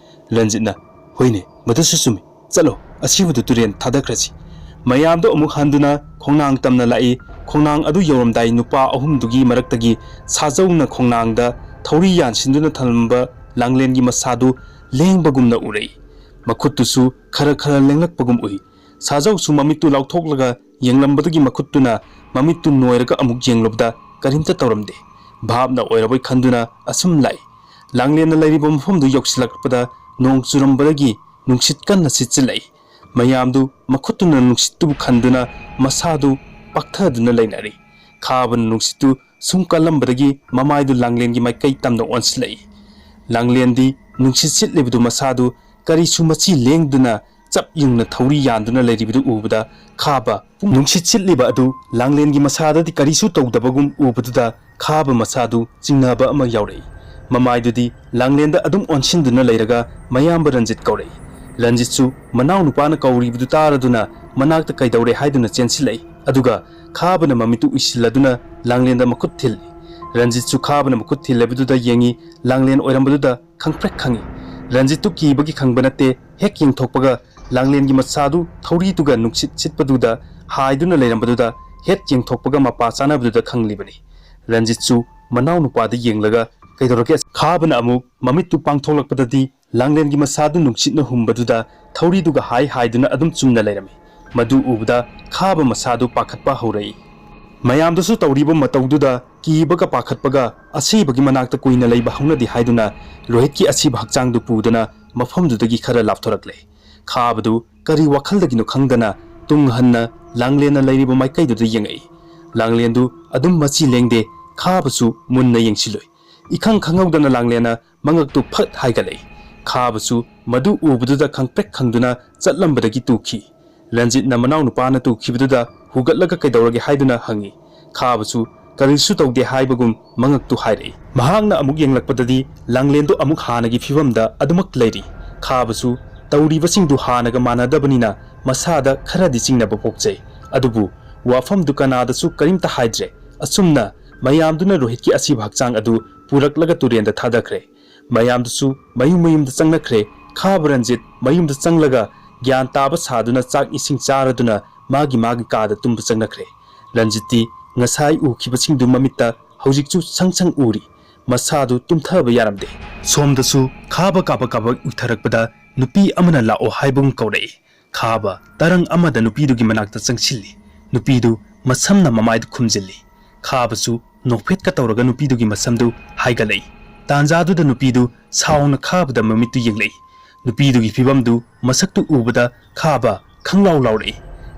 ꯔꯟꯖꯤꯠꯅ, "ꯍꯣꯏꯅꯦ, ꯃꯗꯨꯁꯨ ꯆꯨꯝꯃꯤ꯫ ꯆꯠꯂꯣ, ꯑꯁꯤꯕꯗꯨ ꯇꯨꯔꯦꯟ ꯊꯥꯗꯈ꯭ꯔꯁꯤ"꯫ ꯃꯌꯥꯝꯗꯣ ꯑꯃꯨꯛ ꯍꯟꯗꯨꯅ ꯈꯣꯡꯅꯥꯡ ꯇꯝꯅ ꯂꯥꯛꯏ꯫ ꯈꯣꯡꯅꯥꯡ ꯑꯗꯨ ꯌꯧꯔꯝꯗꯥꯏ ꯅꯨꯄꯥ ꯑꯍꯨꯝꯗꯨꯒꯤ ꯃꯔꯛꯇꯒꯤ ꯁꯥꯖꯧꯅ ꯈꯣꯡꯅꯥꯡꯗ ꯊꯧꯔꯤ ꯌꯥꯟꯁꯤꯟꯗꯨꯅ ꯊꯝꯂꯝꯕ ꯂꯥꯡꯂꯦꯟꯒꯤ ꯃꯁꯥꯗꯨ ꯂꯦꯡꯕꯒꯨꯝꯅ ꯎꯔꯛꯏ꯫ ꯃꯈꯨꯠꯇꯨꯁꯨ ꯈꯔ ꯈꯔ ꯂꯦꯡꯂꯛꯄꯒꯨꯝ ꯎꯏ꯫ ꯁꯥꯖꯧꯁꯨ ꯃꯃꯤꯠꯇꯨ ꯂꯥꯎꯊꯣꯛꯂꯒ ꯌꯦꯡꯂꯝꯕꯗꯒꯤ ꯃꯈꯨꯠꯇꯨꯅ ꯃꯃꯤꯠꯇꯨ ꯅꯣꯏꯔꯒ ꯑꯃꯨꯛ ꯌꯦꯡꯂꯨꯕꯗ ꯀꯔꯤꯝꯇ ꯇꯧꯔꯝꯗꯦ꯫ ꯚꯥꯞꯅ ꯑꯣꯏꯔꯕꯣꯏ ꯈꯟꯗꯨꯅ ꯑꯁꯨꯝ ꯂꯥꯛꯏ꯫ ꯂꯥꯡꯂꯦꯟꯅ ꯂꯩꯔꯤꯕ ꯃꯐꯝꯗꯨ ꯌꯧꯁꯤꯜꯂꯛꯄꯗ ꯅꯣꯡ ꯆꯨꯔꯝꯕꯗꯒꯤ ꯅꯨꯡꯁꯤꯠ ꯀꯟꯅ ꯁꯤꯠꯆꯤꯜꯂꯛꯏ꯫ ꯃꯌꯥꯝꯗꯨ ꯃꯈꯨꯠꯇꯨꯅ ꯅꯨꯡꯁꯤꯠꯇꯨꯕꯨ ꯈꯟꯗꯨꯅ ꯃꯁꯥꯗꯨ ꯄꯥꯛꯊꯗꯨꯅ ꯂꯩꯅꯔꯤ꯫ ꯈꯥꯕꯅ ꯅꯨꯡꯁꯤꯠꯇꯨ ꯁꯨꯝ ꯀꯜꯂꯝꯕꯗꯒꯤ ꯃꯃꯥꯏꯗꯨ ꯂꯥꯡꯂꯦꯟꯒꯤ ꯃꯥꯏꯀꯩ ꯇꯝꯅ ꯑꯣꯟꯁꯤꯜꯂꯛꯏ꯫ ꯂꯥꯡꯂꯦꯟꯗꯤ ꯅꯨꯡꯁꯤꯠ ꯁꯤꯠꯂꯤꯕꯗꯨ ꯃꯁꯥꯗꯨ ꯀꯔꯤꯁꯨ ꯃꯆꯤ ꯂꯦꯡꯗꯅ ꯆꯞ ꯌꯨꯡꯅ ꯊꯧꯔꯤ ꯌꯥꯟꯗꯨꯅ ꯂꯩꯔꯤꯕꯗꯨ ꯎꯕꯗ ꯈꯥꯕ ꯄꯨꯡ-, ꯅꯨꯡꯁꯤꯠ ꯁꯤꯠꯂꯤꯕ ꯑꯗꯨ ꯂꯥꯡꯂꯦꯟꯒꯤ ꯃꯁꯥꯗꯗꯤ ꯀꯔꯤꯁꯨ ꯇꯧꯗꯕꯒꯨꯝ ꯎꯕꯗꯨꯗ ꯈꯥꯕ ꯃꯁꯥꯗꯨ ꯆꯤꯡꯅꯕ ꯑꯃ ꯌꯥꯎꯔꯛꯏ꯫ ꯃꯃꯥꯏꯗꯨꯗꯤ ꯂꯥꯡꯂꯦꯟꯗ ꯑꯗꯨꯝ ꯑꯣꯟꯁꯤꯟꯗꯨꯅ ꯂꯩꯔꯒ ꯃꯌꯥꯝꯕ ꯔꯟꯖꯤꯠ ꯀꯧꯔꯛꯏ꯫ ꯔꯟꯖꯤꯠꯁꯨ ꯃꯅꯥꯎꯅꯨꯄꯥꯅ ꯀꯧꯔꯤꯕꯗꯨ ꯇꯥꯔꯗꯨꯅ ꯃꯅꯥꯛꯇ ꯀꯩꯗꯧꯔꯦ ꯍꯥꯏꯗꯨꯅ ꯆꯦꯟꯁꯤꯜꯂꯛꯏ꯫ ꯑꯗꯨꯒ ꯈꯥꯕꯅ ꯃꯃꯤꯠꯇꯨ ꯎꯏꯁꯤꯜꯂꯗꯨꯅ ꯂꯥꯡꯂꯦꯟꯗ ꯃꯈꯨꯠ ꯊꯤꯜꯂꯤ꯫ ꯔꯟꯖꯤꯠꯁꯨ ꯈꯥꯕꯅ ꯃꯈꯨꯠ ꯊꯤꯜꯂꯕꯗꯨꯗ ꯌꯦꯡꯉꯤ, ꯂꯥꯡꯂꯦꯟ ꯑꯣꯏꯔꯝꯕꯗꯨꯗ ꯈꯪꯄ꯭ꯔꯦꯛ ꯈꯪꯉꯤ꯫ ꯔꯟꯖꯤꯠꯇꯨ ꯀꯤꯕꯒꯤ ꯈꯪꯕ ꯅꯠꯇꯦ, ꯍꯦꯛ ꯌꯦꯡꯊꯣꯛꯄꯒ ꯂꯥꯡꯂꯦꯟꯒꯤ ꯃꯁꯥꯗꯨ ꯊꯧꯔꯤꯗꯨꯒ ꯅꯨꯡꯁꯤꯠ ꯁꯤꯠꯄꯗꯨꯗ ꯍꯥꯏꯗꯨꯅ ꯂꯩꯔꯝꯕꯗꯨꯗ ꯍꯦꯛ ꯌꯦꯡꯊꯣꯛꯄꯒ ꯃꯄꯥ ꯆꯥꯅꯕꯗꯨꯗ ꯈꯪꯂꯤꯕꯅꯤ꯫ ꯔꯟꯖꯤꯠꯁꯨ ꯃꯅꯥꯎꯅꯨꯄꯥꯗ ꯌꯦꯡꯂꯒ, "ꯀꯩꯗꯧꯔꯒꯦ?" ꯈꯥꯕꯅ ꯑꯃꯨꯛ ꯃꯃꯤꯠꯇꯨ ꯄꯥꯡꯊꯣꯛꯂꯛꯄꯗꯗꯤ ꯂꯥꯡꯂꯦꯟꯒꯤ ꯃꯁꯥꯗꯨ ꯅꯨꯡꯁꯤꯠꯅ ꯍꯨꯝꯕꯗꯨꯗ ꯊꯧꯔꯤꯗꯨꯒ ꯍꯥꯏ ꯍꯥꯏꯗꯨꯅ ꯑꯗꯨꯝ ꯆꯨꯝꯅ ꯂꯩꯔꯝꯃꯤ꯫ ꯃꯗꯨ ꯎꯕꯗ ꯈꯥꯕ ꯃꯁꯥꯗꯨ ꯄꯥꯈꯠꯄ ꯍꯧꯔꯛꯏ꯫ ꯃꯌꯥꯝꯗꯨꯁꯨ ꯇꯧꯔꯤꯕ ꯃꯇꯧꯗꯨꯗ ꯀꯤꯕꯒ ꯄꯥꯈꯠꯄꯒ ꯑꯁꯤꯕꯒꯤ ꯃꯅꯥꯛꯇ ꯀꯨꯏꯅ ꯂꯩꯕ ꯍꯧꯅꯗꯦ ꯍꯥꯏꯗꯨꯅ ꯔꯣꯍꯤꯠꯀꯤ ꯑꯁꯤꯕ ꯍꯛꯆꯥꯡꯗꯨ ꯄꯨꯗꯨꯅ ꯃꯐꯝꯗꯨꯗꯒꯤ ꯈꯔ ꯂꯥꯞꯊꯣꯔꯛꯂꯦ꯫ ꯈꯥꯕꯗꯨ ꯀꯔꯤ ꯋꯥꯈꯜꯗꯒꯤꯅꯣ ꯈꯪꯗꯅ ꯇꯨꯡ ꯍꯟꯅ ꯂꯥꯡꯂꯦꯟꯅ ꯂꯩꯔꯤꯕ ꯃꯥꯏꯀꯩꯗꯨꯗ ꯌꯦꯡꯉꯛꯏ꯫ ꯂꯥꯡꯂꯦꯟꯗꯨ ꯑꯗꯨꯝ ꯃꯆꯤ ꯂꯦꯡꯗꯦ꯫ ꯈꯥꯕꯁꯨ ꯃꯨꯟꯅ ꯌꯦꯡꯁꯤꯜꯂꯨꯏ꯫ ꯏꯈꯪ ꯈꯪꯍꯧꯗꯅ ꯂꯥꯡꯂꯦꯟꯅ ꯃꯉꯛꯇꯨ ꯐꯠ ꯍꯥꯏꯒꯠꯂꯛꯏ꯫ ꯈꯥꯕꯁꯨ ꯃꯗꯨ ꯎꯕꯗꯨꯗ ꯈꯪꯄ꯭ꯔꯦꯛ ꯈꯪꯗꯨꯅ ꯆꯠꯂꯝꯕꯗꯒꯤ ꯇꯨꯈꯤ꯫ ꯔꯟꯖꯤꯠꯅ ꯃꯅꯥꯎꯅꯨꯄꯥꯅ ꯇꯨꯈꯤꯕꯗꯨꯗ ꯍꯨꯒꯠꯂꯒ ꯀꯩꯗꯧꯔꯒꯦ ꯍꯥꯏꯗꯨꯅ ꯍꯪꯉꯤ꯫ ꯈꯥꯕꯁꯨ ꯀꯔꯤꯁꯨ ꯇꯧꯗꯦ ꯍꯥꯏꯕꯒꯨꯝ ꯃꯉꯛꯇꯨ ꯍꯥꯏꯔꯛꯏ꯫ ꯃꯍꯥꯛꯅ ꯑꯃꯨꯛ ꯌꯦꯡꯂꯛꯄꯗꯗꯤ ꯂꯥꯡꯂꯦꯟꯗꯨ ꯑꯃꯨꯛ ꯍꯥꯟꯅꯒꯤ ꯐꯤꯕꯝꯗ ꯑꯗꯨꯃꯛ ꯂꯩꯔꯤ꯫ ꯈꯥꯕꯁꯨ ꯇꯧꯔꯤꯕꯁꯤꯡꯗꯨ ꯍꯥꯟꯅꯒ ꯃꯥꯟꯅꯗꯕꯅꯤꯅ ꯃꯁꯥꯗ ꯈꯔꯗꯤ ꯆꯤꯡꯅꯕ ꯄꯣꯛꯆꯩ꯫ ꯑꯗꯨꯕꯨ ꯋꯥꯐꯝꯗꯨ ꯀꯅꯥꯗꯁꯨ ꯀꯔꯤꯝꯇ ꯍꯥꯏꯗ꯭ꯔꯦ꯫ ꯑꯁꯨꯝꯅ ꯃꯌꯥꯝꯗꯨꯅ ꯔꯣꯍꯤꯠꯀꯤ ꯑꯁꯤꯕ ꯍꯛꯆꯥꯡ ꯑꯗꯨ ꯄꯨꯔꯛꯂꯒ ꯇꯨꯔꯦꯟꯗ ꯊꯥꯗꯈ꯭ꯔꯦ꯫ ꯃꯌꯥꯝꯗꯨꯁꯨ ꯃꯌꯨꯝ ꯃꯌꯨꯝꯗ ꯆꯪꯅꯈ꯭ꯔꯦ꯫ ꯈꯥꯕ ꯔꯟꯖꯤꯠ ꯃꯌꯨꯝꯗ ꯆꯪꯂꯒ ꯒ꯭ꯌꯥꯟ ꯇꯥꯕ ꯁꯥꯗꯨꯅ ꯆꯥꯛ ꯏꯁꯤꯡ ꯆꯥꯔꯗꯨꯅ ꯃꯥꯒꯤ ꯃꯥꯒꯤ ꯀꯥꯗ ꯇꯨꯝꯕ ꯆꯪꯅꯈ꯭ꯔꯦ꯫ ꯔꯟꯖꯤꯠꯇꯤ ꯉꯁꯥꯏ ꯎꯈꯤꯕꯁꯤꯡꯗꯨ ꯃꯃꯤꯠꯇ ꯍꯧꯖꯤꯛꯁꯨ ꯁꯪ ꯁꯪ ꯎꯔꯤ꯫ ꯃꯁꯥꯗꯨ ꯇꯨꯝꯊꯕ ꯌꯥꯔꯝꯗꯦ꯫ ꯁꯣꯝꯗꯁꯨ ꯈꯥꯕ ꯀꯥꯕꯛ ꯀꯥꯕꯛ ꯎꯏꯊꯔꯛꯄꯗ ꯅꯨꯄꯤ ꯑꯃꯅ ꯂꯥꯛꯑꯣ ꯍꯥꯏꯕꯒꯨꯝ ꯀꯧꯔꯛꯏ꯫ ꯈꯥꯕ ꯇꯔꯪ ꯑꯃꯗ ꯅꯨꯄꯤꯗꯨꯒꯤ ꯃꯅꯥꯛꯇ ꯆꯪꯁꯤꯜꯂꯤ꯫ ꯅꯨꯄꯤꯗꯨ ꯃꯁꯝꯅ ꯃꯃꯥꯏꯗꯨ ꯈꯨꯝꯖꯤꯜꯂꯤ꯫ ꯈꯥꯕꯁꯨ ꯅꯣꯛꯐꯦꯠꯀ ꯇꯧꯔꯒ ꯅꯨꯄꯤꯗꯨꯒꯤ ꯃꯁꯝꯗꯨ ꯍꯥꯏꯒꯠꯂꯛꯏ꯫ ꯇꯥꯟꯖꯥꯗꯨꯗ ꯅꯨꯄꯤꯗꯨ ꯁꯥꯎꯅ ꯈꯥꯕꯗ ꯃꯃꯤꯠꯇꯨ ꯌꯦꯡꯂꯛꯏ꯫ ꯅꯨꯄꯤꯗꯨꯒꯤ ꯐꯤꯕꯝꯗꯨ ꯃꯁꯛꯇꯨ ꯎꯕꯗ ꯈꯥꯕ ꯈꯪꯂꯥꯎ ꯂꯥꯎꯔꯛꯏ꯫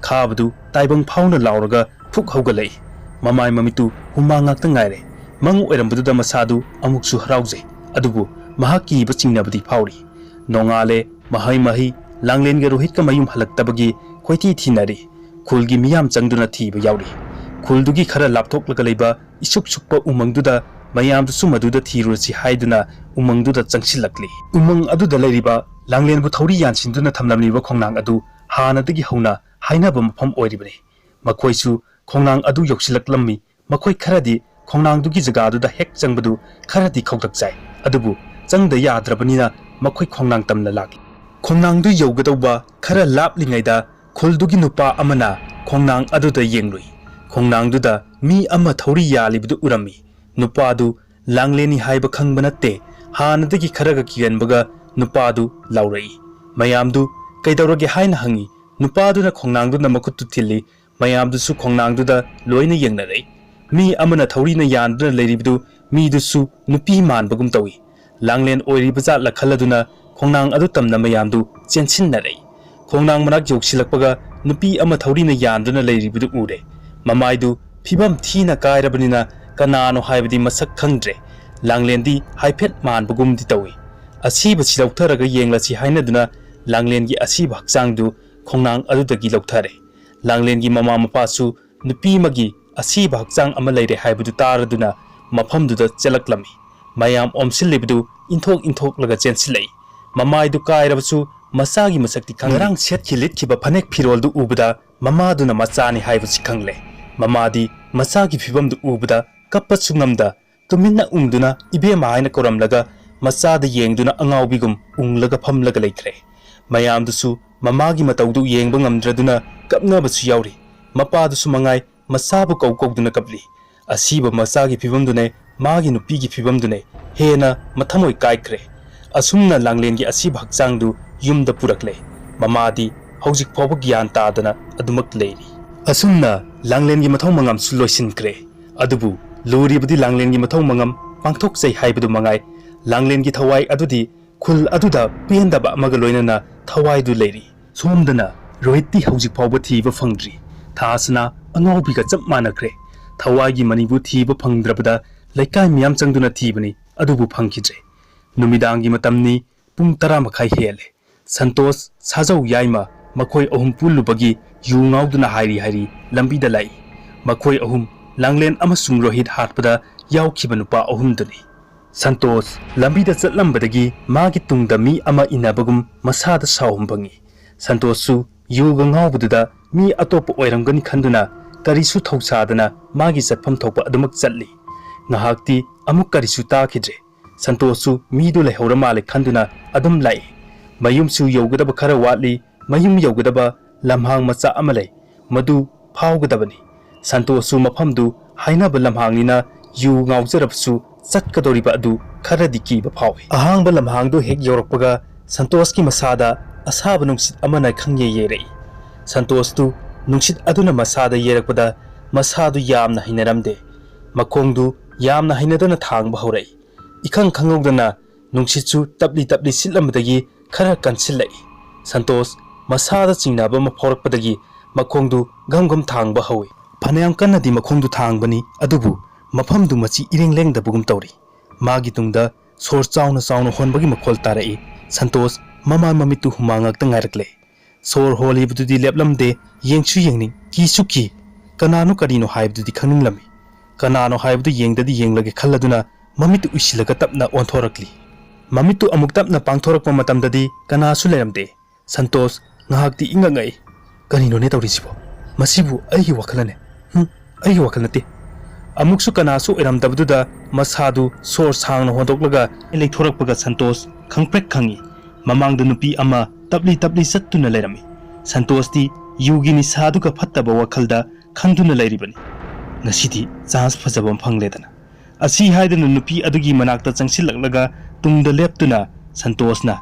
ꯈꯥꯕꯗꯨ ꯇꯥꯏꯕꯪ ꯐꯥꯎꯅ ꯂꯥꯎꯔꯒ ꯐꯨꯛ ꯍꯧꯒꯠꯂꯛꯏ꯫ ꯃꯃꯥꯏ ꯃꯃꯤꯠꯇꯨ ꯍꯨꯃꯥꯡ ꯉꯥꯛꯇ ꯉꯥꯏꯔꯦ꯫ ꯃꯪ ꯑꯣꯏꯔꯝꯕꯗꯨꯗ ꯃꯁꯥꯗꯨ ꯑꯃꯨꯛꯁꯨ ꯍꯔꯥꯎꯖꯩ꯫ ꯑꯗꯨꯕꯨ ꯃꯍꯥꯛ ꯀꯤꯕ ꯆꯤꯡꯅꯕꯗꯤ ꯐꯥꯎꯔꯤ꯫ ꯅꯣꯡꯉꯥꯜꯂꯦ꯫ ꯃꯍꯩ ꯃꯍꯩ ꯂꯥꯡꯂꯦꯟꯒ ꯔꯣꯍꯤꯠꯀ ꯃꯌꯨꯝ ꯍꯜꯂꯛꯇꯕꯒꯤ ꯀꯣꯏꯊꯤ ꯊꯤꯅꯔꯤ꯫ ꯈꯨꯜꯒꯤ ꯃꯤꯌꯥꯝ ꯆꯪꯗꯨꯅ ꯊꯤꯕ ꯌꯥꯎꯔꯤ꯫ ꯈꯨꯜꯗꯨꯒꯤ ꯈꯔ ꯂꯥꯞꯊꯣꯛꯂꯒ ꯂꯩꯕ ꯏꯁꯨꯛ ꯁꯨꯛꯄ ꯎꯃꯪꯗꯨꯗ ꯃꯌꯥꯝꯗꯨꯁꯨ ꯃꯗꯨꯗ ꯊꯤꯔꯨꯔꯁꯤ ꯍꯥꯏꯗꯨꯅ ꯎꯃꯪꯗꯨꯗ ꯆꯪꯁꯤꯜꯂꯛꯂꯤ꯫ ꯎꯃꯪ ꯑꯗꯨꯗ ꯂꯩꯔꯤꯕ ꯂꯥꯡꯂꯦꯟꯕꯨ ꯊꯧꯔꯤ ꯌꯥꯟꯁꯤꯟꯗꯨꯅ ꯊꯝꯂꯝꯂꯤꯕ ꯈꯣꯡꯅꯥꯡ ꯑꯗꯨ ꯍꯥꯟꯅꯗꯒꯤ ꯍꯧꯅ ꯍꯥꯏꯅꯕ ꯃꯐꯝ ꯑꯣꯏꯔꯤꯕꯅꯤ꯫ ꯃꯈꯣꯏꯁꯨ ꯈꯣꯡꯅꯥꯡ ꯑꯗꯨ ꯌꯧꯁꯤꯜꯂꯛꯂꯝꯃꯤ꯫ ꯃꯈꯣꯏ ꯈꯔꯗꯤ ꯈꯣꯡꯅꯥꯡꯗꯨꯒꯤ ꯖꯒꯥꯗꯨꯗ ꯍꯦꯛ ꯆꯪꯕꯗꯨ ꯈꯔꯗꯤ ꯈꯧꯇꯛ ꯆꯥꯏ꯫ ꯑꯗꯨꯕꯨ ꯆꯪꯗ ꯌꯥꯗ꯭ꯔꯕꯅꯤꯅ ꯃꯈꯣꯏ ꯈꯣꯡꯅꯥꯡ ꯇꯝꯅ ꯂꯥꯛꯂꯤ꯫ ꯈꯣꯡꯅꯥꯡꯗꯨ ꯌꯧꯒꯗꯧꯕ ꯈꯔ ꯂꯥꯞꯂꯤꯉꯩꯗ ꯈꯨꯜꯗꯨꯒꯤ ꯅꯨꯄꯥ ꯑꯃꯅ ꯈꯣꯡꯅꯥꯡ ꯑꯗꯨꯗ ꯌꯦꯡꯂꯨꯏ꯫ ꯈꯣꯡꯅꯥꯡꯗꯨꯗ ꯃꯤ ꯑꯃ ꯊꯧꯔꯤ ꯌꯥꯜꯂꯤꯕꯗꯨ ꯎꯔꯝꯃꯤ꯫ ꯅꯨꯄꯥꯗꯨ ꯂꯥꯡꯂꯦꯟꯅꯤ ꯍꯥꯏꯕ ꯈꯪꯕ ꯅꯠꯇꯦ꯫ ꯍꯥꯟꯅꯗꯒꯤ ꯈꯔꯒ ꯀꯤꯒꯟꯕꯒ ꯅꯨꯄꯥꯗꯨ ꯂꯥꯎꯔꯛꯏ꯫ ꯃꯌꯥꯝꯗꯨ ꯀꯩꯗꯧꯔꯒꯦ ꯍꯥꯏꯅ ꯍꯪꯉꯤ꯫ ꯅꯨꯄꯥꯗꯨꯅ ꯈꯣꯡꯅꯥꯡꯗꯨꯗ ꯃꯈꯨꯠꯇꯨ ꯊꯤꯜꯂꯤ꯫ ꯃꯌꯥꯝꯗꯨꯁꯨ ꯈꯣꯡꯅꯥꯡꯗꯨꯗ ꯂꯣꯏꯅ ꯌꯦꯡꯅꯔꯛꯏ꯫ ꯃꯤ ꯑꯃꯅ ꯊꯧꯔꯤꯅ ꯌꯥꯟꯗꯨꯅ ꯂꯩꯔꯤꯕꯗꯨ ꯃꯤꯗꯨꯁꯨ ꯅꯨꯄꯤ ꯃꯥꯟꯕꯒꯨꯝ ꯇꯧꯏ꯫ ꯂꯥꯡꯂꯦꯟ ꯑꯣꯏꯔꯤꯕ ꯖꯥꯠꯂ ꯈꯜꯂꯗꯨꯅ ꯈꯣꯡꯅꯥꯡ ꯑꯗꯨ ꯇꯝꯅ ꯃꯌꯥꯝꯗꯨ ꯆꯦꯟꯁꯤꯟꯅꯔꯛꯏ꯫ ꯈꯣꯡꯅꯥꯡ ꯃꯅꯥꯛ ꯌꯧꯁꯤꯜꯂꯛꯄꯒ ꯅꯨꯄꯤ ꯑꯃ ꯊꯧꯔꯤꯅ ꯌꯥꯟꯗꯨꯅ ꯂꯩꯔꯤꯕꯗꯨ ꯎꯔꯦ꯫ ꯃꯃꯥꯏꯗꯨ ꯐꯤꯕꯝ ꯊꯤꯅ ꯀꯥꯏꯔꯕꯅꯤꯅ ꯀꯅꯥꯅꯣ ꯍꯥꯏꯕꯗꯤ ꯃꯁꯛ ꯈꯪꯗ꯭ꯔꯦ꯫ ꯂꯥꯡꯂꯦꯟꯗꯤ ꯍꯥꯏꯐꯦꯠ ꯃꯥꯟꯕꯒꯨꯝꯗꯤ ꯇꯧꯏ꯫ ꯑꯁꯤꯕꯁꯤ ꯂꯧꯊꯔꯒ ꯌꯦꯡꯂꯁꯤ ꯍꯥꯏꯅꯗꯨꯅ ꯂꯥꯡꯂꯦꯟꯒꯤ ꯑꯁꯤꯕ ꯍꯛꯆꯥꯡꯗꯨ ꯈꯣꯡꯅꯥꯡ ꯑꯗꯨꯗꯒꯤ ꯂꯧꯊꯔꯦ꯫ ꯂꯥꯡꯂꯦꯟꯒꯤ ꯃꯃꯥ ꯃꯄꯥꯁꯨ ꯅꯨꯄꯤ ꯑꯃꯒꯤ ꯑꯁꯤꯕ ꯍꯛꯆꯥꯡ ꯑꯃ ꯂꯩꯔꯦ ꯍꯥꯏꯕꯗꯨ ꯇꯥꯔꯗꯨꯅ ꯃꯐꯝꯗꯨꯗ ꯆꯦꯜꯂꯛꯂꯝꯃꯤ꯫ ꯃꯌꯥꯝ ꯑꯣꯝꯁꯤꯜꯂꯤꯕꯗꯨ ꯏꯟꯊꯣꯛ ꯏꯟꯊꯣꯛꯂꯒ ꯆꯦꯟꯁꯤꯜꯂꯛꯏ꯫ ꯃꯃꯥꯏꯗꯨ ꯀꯥꯏꯔꯕꯁꯨ ꯃꯆꯥꯒꯤ ꯃꯁꯛꯇꯤ ꯈꯪꯂꯤ꯫ ꯉꯔꯥꯡ ꯁꯦꯠꯈꯤ ꯂꯤꯠꯈꯤꯕ ꯐꯅꯦꯛ ꯐꯤꯔꯣꯜꯗꯨ ꯎꯕꯗ ꯃꯃꯥꯗꯨꯅ ꯃꯆꯥꯅꯤ ꯍꯥꯏꯕꯁꯤ ꯈꯪꯂꯦ꯫ ꯃꯃꯥꯗꯤ ꯃꯆꯥꯒꯤ ꯐꯤꯕꯝꯗꯨ ꯎꯕꯗ ꯀꯞꯄꯁꯨ ꯉꯝꯗ ꯇꯨꯃꯤꯟꯅ ꯎꯪꯗꯨꯅ "ꯏꯕꯦꯝꯃ" ꯍꯥꯏꯅ ꯀꯧꯔꯝꯂꯒ ꯃꯆꯥꯗ ꯌꯦꯡꯗꯨꯅ ꯑꯉꯥꯎꯕꯤꯒꯨꯝ ꯎꯪꯂꯒ ꯐꯝꯂꯒ ꯂꯩꯈ꯭ꯔꯦ꯫ ꯃꯌꯥꯝꯗꯨꯁꯨ ꯃꯃꯥꯒꯤ ꯃꯇꯧꯗꯨ ꯌꯦꯡꯕ ꯉꯝꯗ꯭ꯔꯗꯨꯅ ꯀꯞꯅꯕꯁꯨ ꯌꯥꯎꯔꯤ꯫ ꯃꯄꯥꯗꯨꯁꯨ ꯃꯉꯥꯏ ꯃꯆꯥꯕꯨ ꯀꯧ ꯀꯧꯗꯨꯅ ꯀꯞꯂꯤ꯫ ꯑꯁꯤꯕ ꯃꯆꯥꯒꯤ ꯐꯤꯕꯝꯗꯨꯅꯦ ꯃꯥꯒꯤ ꯅꯨꯄꯤꯒꯤ ꯐꯤꯕꯝꯗꯨꯅ ꯍꯦꯟꯅ ꯃꯊꯃꯣꯏ ꯀꯥꯏꯈ꯭ꯔꯦ꯫ ꯑꯁꯨꯝꯅ ꯂꯥꯡꯂꯦꯟꯒꯤ ꯑꯁꯤꯕ ꯍꯛꯆꯥꯡꯗꯨ ꯌꯨꯝꯗ ꯄꯨꯔꯛꯂꯦ꯫ ꯃꯃꯥꯗꯤ ꯍꯧꯖꯤꯛ ꯐꯥꯎꯕ ꯒ꯭ꯌꯥꯟ ꯇꯥꯗꯅ ꯑꯗꯨꯃꯛ ꯂꯩꯔꯤ꯫ ꯑꯁꯨꯝꯅ ꯂꯥꯡꯂꯦꯟꯒꯤ ꯃꯊꯧ ꯃꯉꯝꯁꯨ ꯂꯣꯏꯁꯤꯟꯈ꯭ꯔꯦ꯫ ꯑꯗꯨꯕꯨ ꯂꯨꯔꯤꯕꯗꯤ ꯂꯥꯡꯂꯦꯟꯒꯤ ꯃꯊꯧ ꯃꯉꯝ ꯄꯥꯡꯊꯣꯛꯆꯩ ꯍꯥꯏꯕꯗꯨ ꯃꯉꯥꯏ꯫ ꯂꯥꯡꯂꯦꯟꯒꯤ ꯊꯋꯥꯏ ꯑꯗꯨꯗꯤ ꯈꯨꯜ ꯑꯗꯨꯗ ꯄꯦꯟꯗꯕ ꯑꯃꯒ ꯂꯣꯏꯅꯅ ꯊꯋꯥꯏꯗꯨ ꯂꯩꯔꯤ꯫ ꯁꯣꯝꯗꯅ ꯔꯣꯍꯤꯠꯇꯤ ꯍꯧꯖꯤꯛ ꯐꯥꯎꯕ ꯊꯤꯕ ꯐꯪꯗ꯭ꯔꯤ꯫ ꯊꯥꯁꯅꯥ ꯑꯉꯥꯎꯕꯤꯒ ꯆꯞ ꯃꯥꯟꯅꯈ꯭ꯔꯦ꯫ ꯊꯋꯥꯏꯒꯤ ꯃꯅꯤꯕꯨ ꯊꯤꯕ ꯐꯪꯗ꯭ꯔꯕꯗ ꯂꯩꯀꯥꯏ ꯃꯤꯌꯥꯝ ꯆꯪꯗꯨꯅ ꯊꯤꯕꯅꯤ, ꯑꯗꯨꯕꯨ ꯐꯪꯈꯤꯗ꯭ꯔꯦ꯫ ꯅꯨꯃꯤꯗꯥꯡꯒꯤ ꯃꯇꯝꯅꯤ, ꯄꯨꯡ ꯇꯔꯥ ꯃꯈꯥꯏ ꯍꯦꯜꯂꯦ꯫ ꯁꯟꯇꯣꯁ, ꯁꯥꯖꯧ ꯌꯥꯏꯃ ꯃꯈꯣꯏ ꯑꯍꯨꯝ ꯄꯨꯜꯂꯨꯕꯒꯤ ꯌꯨ ꯉꯥꯎꯗꯨꯅ ꯍꯥꯏꯔꯤ ꯍꯥꯏꯔꯤ ꯂꯝꯕꯤꯗ ꯂꯥꯛꯏ꯫ ꯃꯈꯣꯏ ꯑꯍꯨꯝ ꯂꯥꯡꯂꯦꯟ ꯑꯃꯁꯨꯡ ꯔꯣꯍꯤꯠ ꯍꯥꯠꯄꯗ ꯌꯥꯎꯈꯤꯕ ꯅꯨꯄꯥ ꯑꯍꯨꯝꯗꯨꯅꯤ꯫ ꯁꯟꯇꯣꯁ ꯂꯝꯕꯤꯗ ꯆꯠꯂꯝꯕꯗꯒꯤ ꯃꯥꯒꯤ ꯇꯨꯡꯗ ꯃꯤ ꯑꯃ ꯏꯟꯅꯕꯒꯨꯝ ꯃꯁꯥꯗ ꯁꯥꯎꯍꯨꯝ ꯐꯪꯏ꯫ ꯁꯟꯇꯣꯁꯁꯨ ꯌꯨꯒ ꯉꯥꯎꯕꯗꯨꯗ ꯃꯤ ꯑꯇꯣꯞꯄ ꯑꯣꯏꯔꯝꯒꯅꯤ ꯈꯟꯗꯨꯅ ꯀꯔꯤꯁꯨ ꯊꯧꯁꯥꯗꯅ ꯃꯥꯒꯤ ꯆꯠꯐꯝ ꯊꯣꯛꯄ ꯑꯗꯨꯃꯛ ꯆꯠꯂꯤ꯫ ꯉꯥꯏꯍꯥꯛꯇꯤ ꯑꯃꯨꯛ ꯀꯔꯤꯁꯨ ꯇꯥꯈꯤꯗ꯭ꯔꯦ꯫ ꯁꯟꯇꯣꯁꯁꯨ ꯃꯤꯗꯨ ꯂꯩꯍꯧꯔ ꯃꯥꯜꯂꯦ ꯈꯟꯗꯨꯅ ꯑꯗꯨꯝ ꯂꯥꯛꯏ꯫ ꯃꯌꯨꯝꯁꯨ ꯌꯧꯒꯗꯕ ꯈꯔ ꯋꯥꯠꯂꯤ꯫ ꯃꯌꯨꯝ ꯌꯧꯒꯗꯕ ꯂꯝꯍꯥꯡ ꯃꯆꯥ ꯑꯃ ꯂꯩ꯫ ꯃꯗꯨ ꯐꯥꯎꯒꯗꯕꯅꯤ꯫ ꯁꯟꯇꯣꯁꯁꯨ ꯃꯐꯝꯗꯨ ꯍꯥꯏꯅꯕ ꯂꯝꯍꯥꯡꯅꯤꯅ ꯌꯨ ꯉꯥꯎꯖꯔꯕꯁꯨ ꯆꯠꯀꯗꯧꯔꯤꯕ ꯑꯗꯨ ꯈꯔꯗꯤ ꯀꯤꯕ ꯐꯥꯎꯏ꯫ ꯑꯍꯥꯡꯕ ꯂꯝꯍꯥꯡꯗꯨ ꯍꯦꯛ ꯌꯧꯔꯛꯄꯒ ꯁꯟꯇꯣꯁꯀꯤ ꯃꯁꯥꯗ ꯑꯁꯥꯕ ꯅꯨꯡꯁꯤꯠ ꯑꯃꯅ ꯈꯪꯌꯩ ꯌꯩꯔꯛꯏ꯫ ꯁꯟꯇꯣꯁꯇꯨ ꯅꯨꯡꯁꯤꯠ ꯑꯗꯨꯅ ꯃꯁꯥꯗ ꯌꯩꯔꯛꯄꯗ ꯃꯁꯥꯗꯨ ꯌꯥꯝꯅ ꯍꯩꯅꯔꯝꯗꯦ꯫ ꯃꯈꯣꯡꯗꯨ ꯌꯥꯝꯅ ꯍꯩꯅꯗꯅ ꯊꯥꯡꯕ ꯍꯧꯔꯛꯏ꯫ ꯏꯈꯪ ꯈꯪꯍꯧꯗꯅ ꯅꯨꯡꯁꯤꯠꯁꯨ ꯇꯞꯂꯤ ꯇꯞꯂꯤ ꯁꯤꯠꯂꯝꯕꯗꯒꯤ ꯈꯔ ꯀꯟꯁꯤꯜꯂꯛꯏ꯫ ꯁꯟꯇꯣꯁ ꯃꯁꯥꯗ ꯆꯤꯡꯅꯕ ꯑꯃ ꯐꯥꯎꯔꯛꯄꯗꯒꯤ ꯃꯈꯣꯡꯗꯨ ꯒꯝ ꯒꯝ ꯊꯥꯡꯕ ꯍꯧꯏ꯫ ꯐꯅꯌꯥꯝ ꯀꯟꯅꯗꯤ ꯃꯈꯣꯡꯗꯨ ꯊꯥꯡꯕꯅꯤ, ꯑꯗꯨꯕꯨ ꯃꯐꯝꯗꯨ ꯃꯆꯤ ꯏꯔꯦꯡ ꯂꯦꯡꯗꯕꯒꯨꯝ ꯇꯧꯔꯤ꯫ ꯃꯥꯒꯤ ꯇꯨꯡꯗ ꯁꯣꯔ ꯆꯥꯎꯅ ꯆꯥꯎꯅ ꯍꯣꯟꯕꯒꯤ ꯃꯈꯣꯜ ꯇꯥꯔꯛꯏ꯫ ꯁꯟꯇꯣꯁ ꯃꯃꯥꯏ ꯃꯃꯤꯠꯇꯨ ꯍꯨꯃꯥꯡ ꯉꯥꯛꯇ ꯉꯥꯏꯔꯛꯂꯦ꯫ ꯁꯣꯔ ꯍꯣꯜꯂꯤꯕꯗꯨꯗꯤ ꯂꯦꯞꯂꯝꯗꯦ, ꯌꯦꯡꯁꯨ ꯌꯦꯡꯅꯤꯡ, ꯀꯤꯁꯨ ꯀꯤ꯫ ꯀꯅꯥꯅꯣ ꯀꯔꯤꯅꯣ ꯍꯥꯏꯕꯗꯨꯗꯤ ꯈꯪꯅꯤꯡꯂꯝꯃꯤ꯫ ꯀꯅꯥꯅꯣ ꯍꯥꯏꯕꯗꯨ ꯌꯦꯡꯗꯗꯤ ꯌꯦꯡꯂꯒꯦ ꯈꯜꯂꯗꯨꯅ ꯃꯃꯤꯠꯇꯨ ꯎꯏꯁꯤꯜꯂꯒ ꯇꯞꯅ ꯑꯣꯟꯊꯣꯔꯛꯂꯤ꯫ ꯃꯃꯤꯠꯇꯨ ꯑꯃꯨꯛ ꯇꯞꯅ ꯄꯥꯡꯊꯣꯔꯛꯄ ꯃꯇꯝꯗꯗꯤ ꯀꯅꯥꯁꯨ ꯂꯩꯔꯝꯗꯦ꯫ ꯁꯟꯇꯣꯁ ꯉꯥꯏꯍꯥꯛꯇꯤ ꯏꯉꯛ ꯉꯛꯏ꯫ "ꯀꯔꯤꯅꯣꯅꯦ ꯇꯧꯔꯤꯁꯤꯕꯣ? ꯃꯁꯤꯕꯨ ꯑꯩꯒꯤ ꯋꯥꯈꯜꯅꯅꯦ? ꯍꯨꯝ, ꯑꯩꯒꯤ ꯋꯥꯈꯜ ꯅꯠꯇꯦ꯫" ꯑꯃꯨꯛꯁꯨ ꯀꯅꯥꯁꯨ ꯑꯣꯏꯔꯝꯗꯕꯗꯨꯗ ꯃꯁꯥꯗꯨ ꯁꯣꯔ ꯁꯥꯡꯅ ꯍꯣꯟꯗꯣꯛꯂꯒ ꯂꯩꯊꯣꯔꯛꯄꯒ ꯁꯟꯇꯣꯁ ꯈꯪꯄ꯭ꯔꯦꯛ ꯈꯪꯉꯤ꯫ ꯃꯃꯥꯡꯗ ꯅꯨꯄꯤ ꯑꯃ ꯇꯞꯂꯤ ꯇꯞꯂꯤ ꯆꯠꯇꯨꯅ ꯂꯩꯔꯝꯃꯤ꯫ ꯁꯟꯇꯣꯁꯇꯤ ꯌꯨꯒꯤ ꯅꯤꯁꯥꯗꯨꯒ ꯐꯠꯇꯕ ꯋꯥꯈꯜꯗ ꯈꯟꯗꯨꯅ ꯂꯩꯔꯤꯕꯅꯤ꯫ "ꯉꯁꯤꯗꯤ ꯆꯥꯟꯁ ꯐꯖꯕ ꯑꯃ ꯐꯪꯂꯦꯗꯅ, ꯑꯁꯤ ꯍꯥꯏꯗꯨꯅ ꯅꯨꯄꯤ ꯑꯗꯨꯒꯤ ꯃꯅꯥꯛꯇ ꯆꯪꯁꯤꯜꯂꯛꯂꯒ ꯇꯨꯡꯗ ꯂꯦꯞꯇꯨꯅ ꯁꯟꯇꯣꯁꯅ,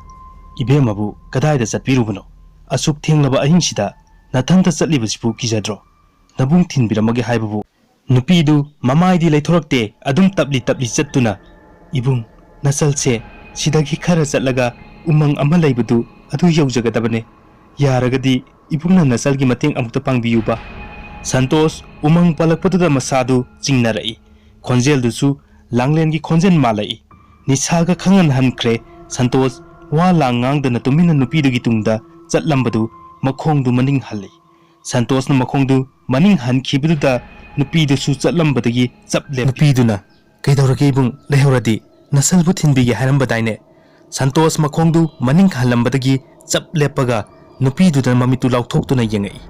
"ꯏꯕꯦꯝꯃꯕꯨ ꯀꯗꯥꯏꯗ ꯆꯠꯄꯤꯔꯨꯕꯅꯣ? ꯑꯁꯨꯛ ꯊꯦꯡꯂꯕ ꯑꯍꯤꯡꯁꯤꯗ ꯅꯊꯟꯇ ꯆꯠꯂꯤꯕꯁꯤꯕꯨ ꯀꯤꯖꯗ꯭ꯔꯣ? ꯅꯕꯨꯡ ꯊꯤꯟꯕꯤꯔꯝꯃꯒꯦ ꯍꯥꯏꯕꯕꯨ?" ꯅꯨꯄꯤꯗꯨ ꯃꯃꯥꯏꯗꯤ ꯂꯩꯊꯣꯔꯛꯇꯦ, ꯑꯗꯨꯝ ꯇꯞꯂꯤ ꯇꯞꯂꯤ ꯆꯠꯇꯨꯅ, "ꯏꯕꯨꯡ, ꯅꯆꯜꯁꯦ ꯁꯤꯗꯒꯤ ꯈꯔ ꯆꯠꯂꯒ ꯎꯃꯪ ꯑꯃ ꯂꯩꯕꯗꯨ ꯑꯗꯨ ꯌꯧꯖꯒꯗꯕꯅꯦ꯫ ꯌꯥꯔꯒꯗꯤ ꯏꯕꯨꯡꯅ ꯅꯆꯜꯒꯤ ꯃꯇꯦꯡ ꯑꯃꯨꯛꯇ ꯄꯥꯡꯕꯤꯌꯨꯕ꯫" ꯁꯟꯇꯣꯁ ꯎꯃꯪ ꯄꯜꯂꯛꯄꯗꯨꯗ ꯃꯁꯥꯗꯨ ꯆꯤꯡꯅꯔꯛꯏ꯫ ꯈꯣꯟꯖꯦꯜꯗꯨꯁꯨ ꯂꯥꯡꯂꯦꯟꯒꯤ ꯈꯣꯟꯖꯦꯜ ꯃꯥꯜꯂꯛꯏ꯫ ꯅꯤꯁꯥꯒ ꯈꯪꯍꯟꯍꯟꯈ꯭ꯔꯦ꯫ ꯁꯟꯇꯣꯁ ꯋꯥ ꯂꯥꯡ ꯉꯥꯡꯗꯅ ꯇꯨꯃꯤꯟꯅ ꯅꯨꯄꯤꯗꯨꯒꯤ ꯇꯨꯡꯗ ꯆꯠꯂꯝꯕꯗꯨ ꯃꯈꯣꯡꯗꯨ ꯃꯅꯤꯡ ꯍꯜꯂꯤ꯫ ꯁꯟꯇꯣꯁꯅ ꯃꯈꯣꯡꯗꯨ ꯃꯅꯤꯡ ꯍꯟꯈꯤꯕꯗꯨꯗ ꯅꯨꯄꯤꯗꯨꯁꯨ ꯆꯠꯂꯝꯕꯗꯒꯤ ꯆꯞ ꯂꯦꯞꯄꯤ꯫ ꯅꯨꯄꯤꯗꯨꯅ, "ꯀꯩꯗꯧꯔꯒꯦ ꯏꯕꯨꯡ? ꯂꯩꯍꯧꯔꯗꯤ ꯅꯁꯜꯕꯨ ꯊꯤꯟꯕꯤꯒꯦ ꯍꯥꯏꯔꯝꯕꯗꯥꯏꯅꯦ?" ꯁꯟꯇꯣꯁ ꯃꯈꯣꯡꯗꯨ ꯃꯅꯤꯡ ꯍꯜꯂꯝꯕꯗꯒꯤ ꯆꯞ ꯂꯦꯞꯄꯒ ꯅꯨꯄꯤꯗꯨꯗ ꯃꯃꯤꯠꯇꯨ ꯂꯥꯎꯊꯣꯛꯇꯨꯅ ꯌꯦꯡꯉꯛꯏ꯫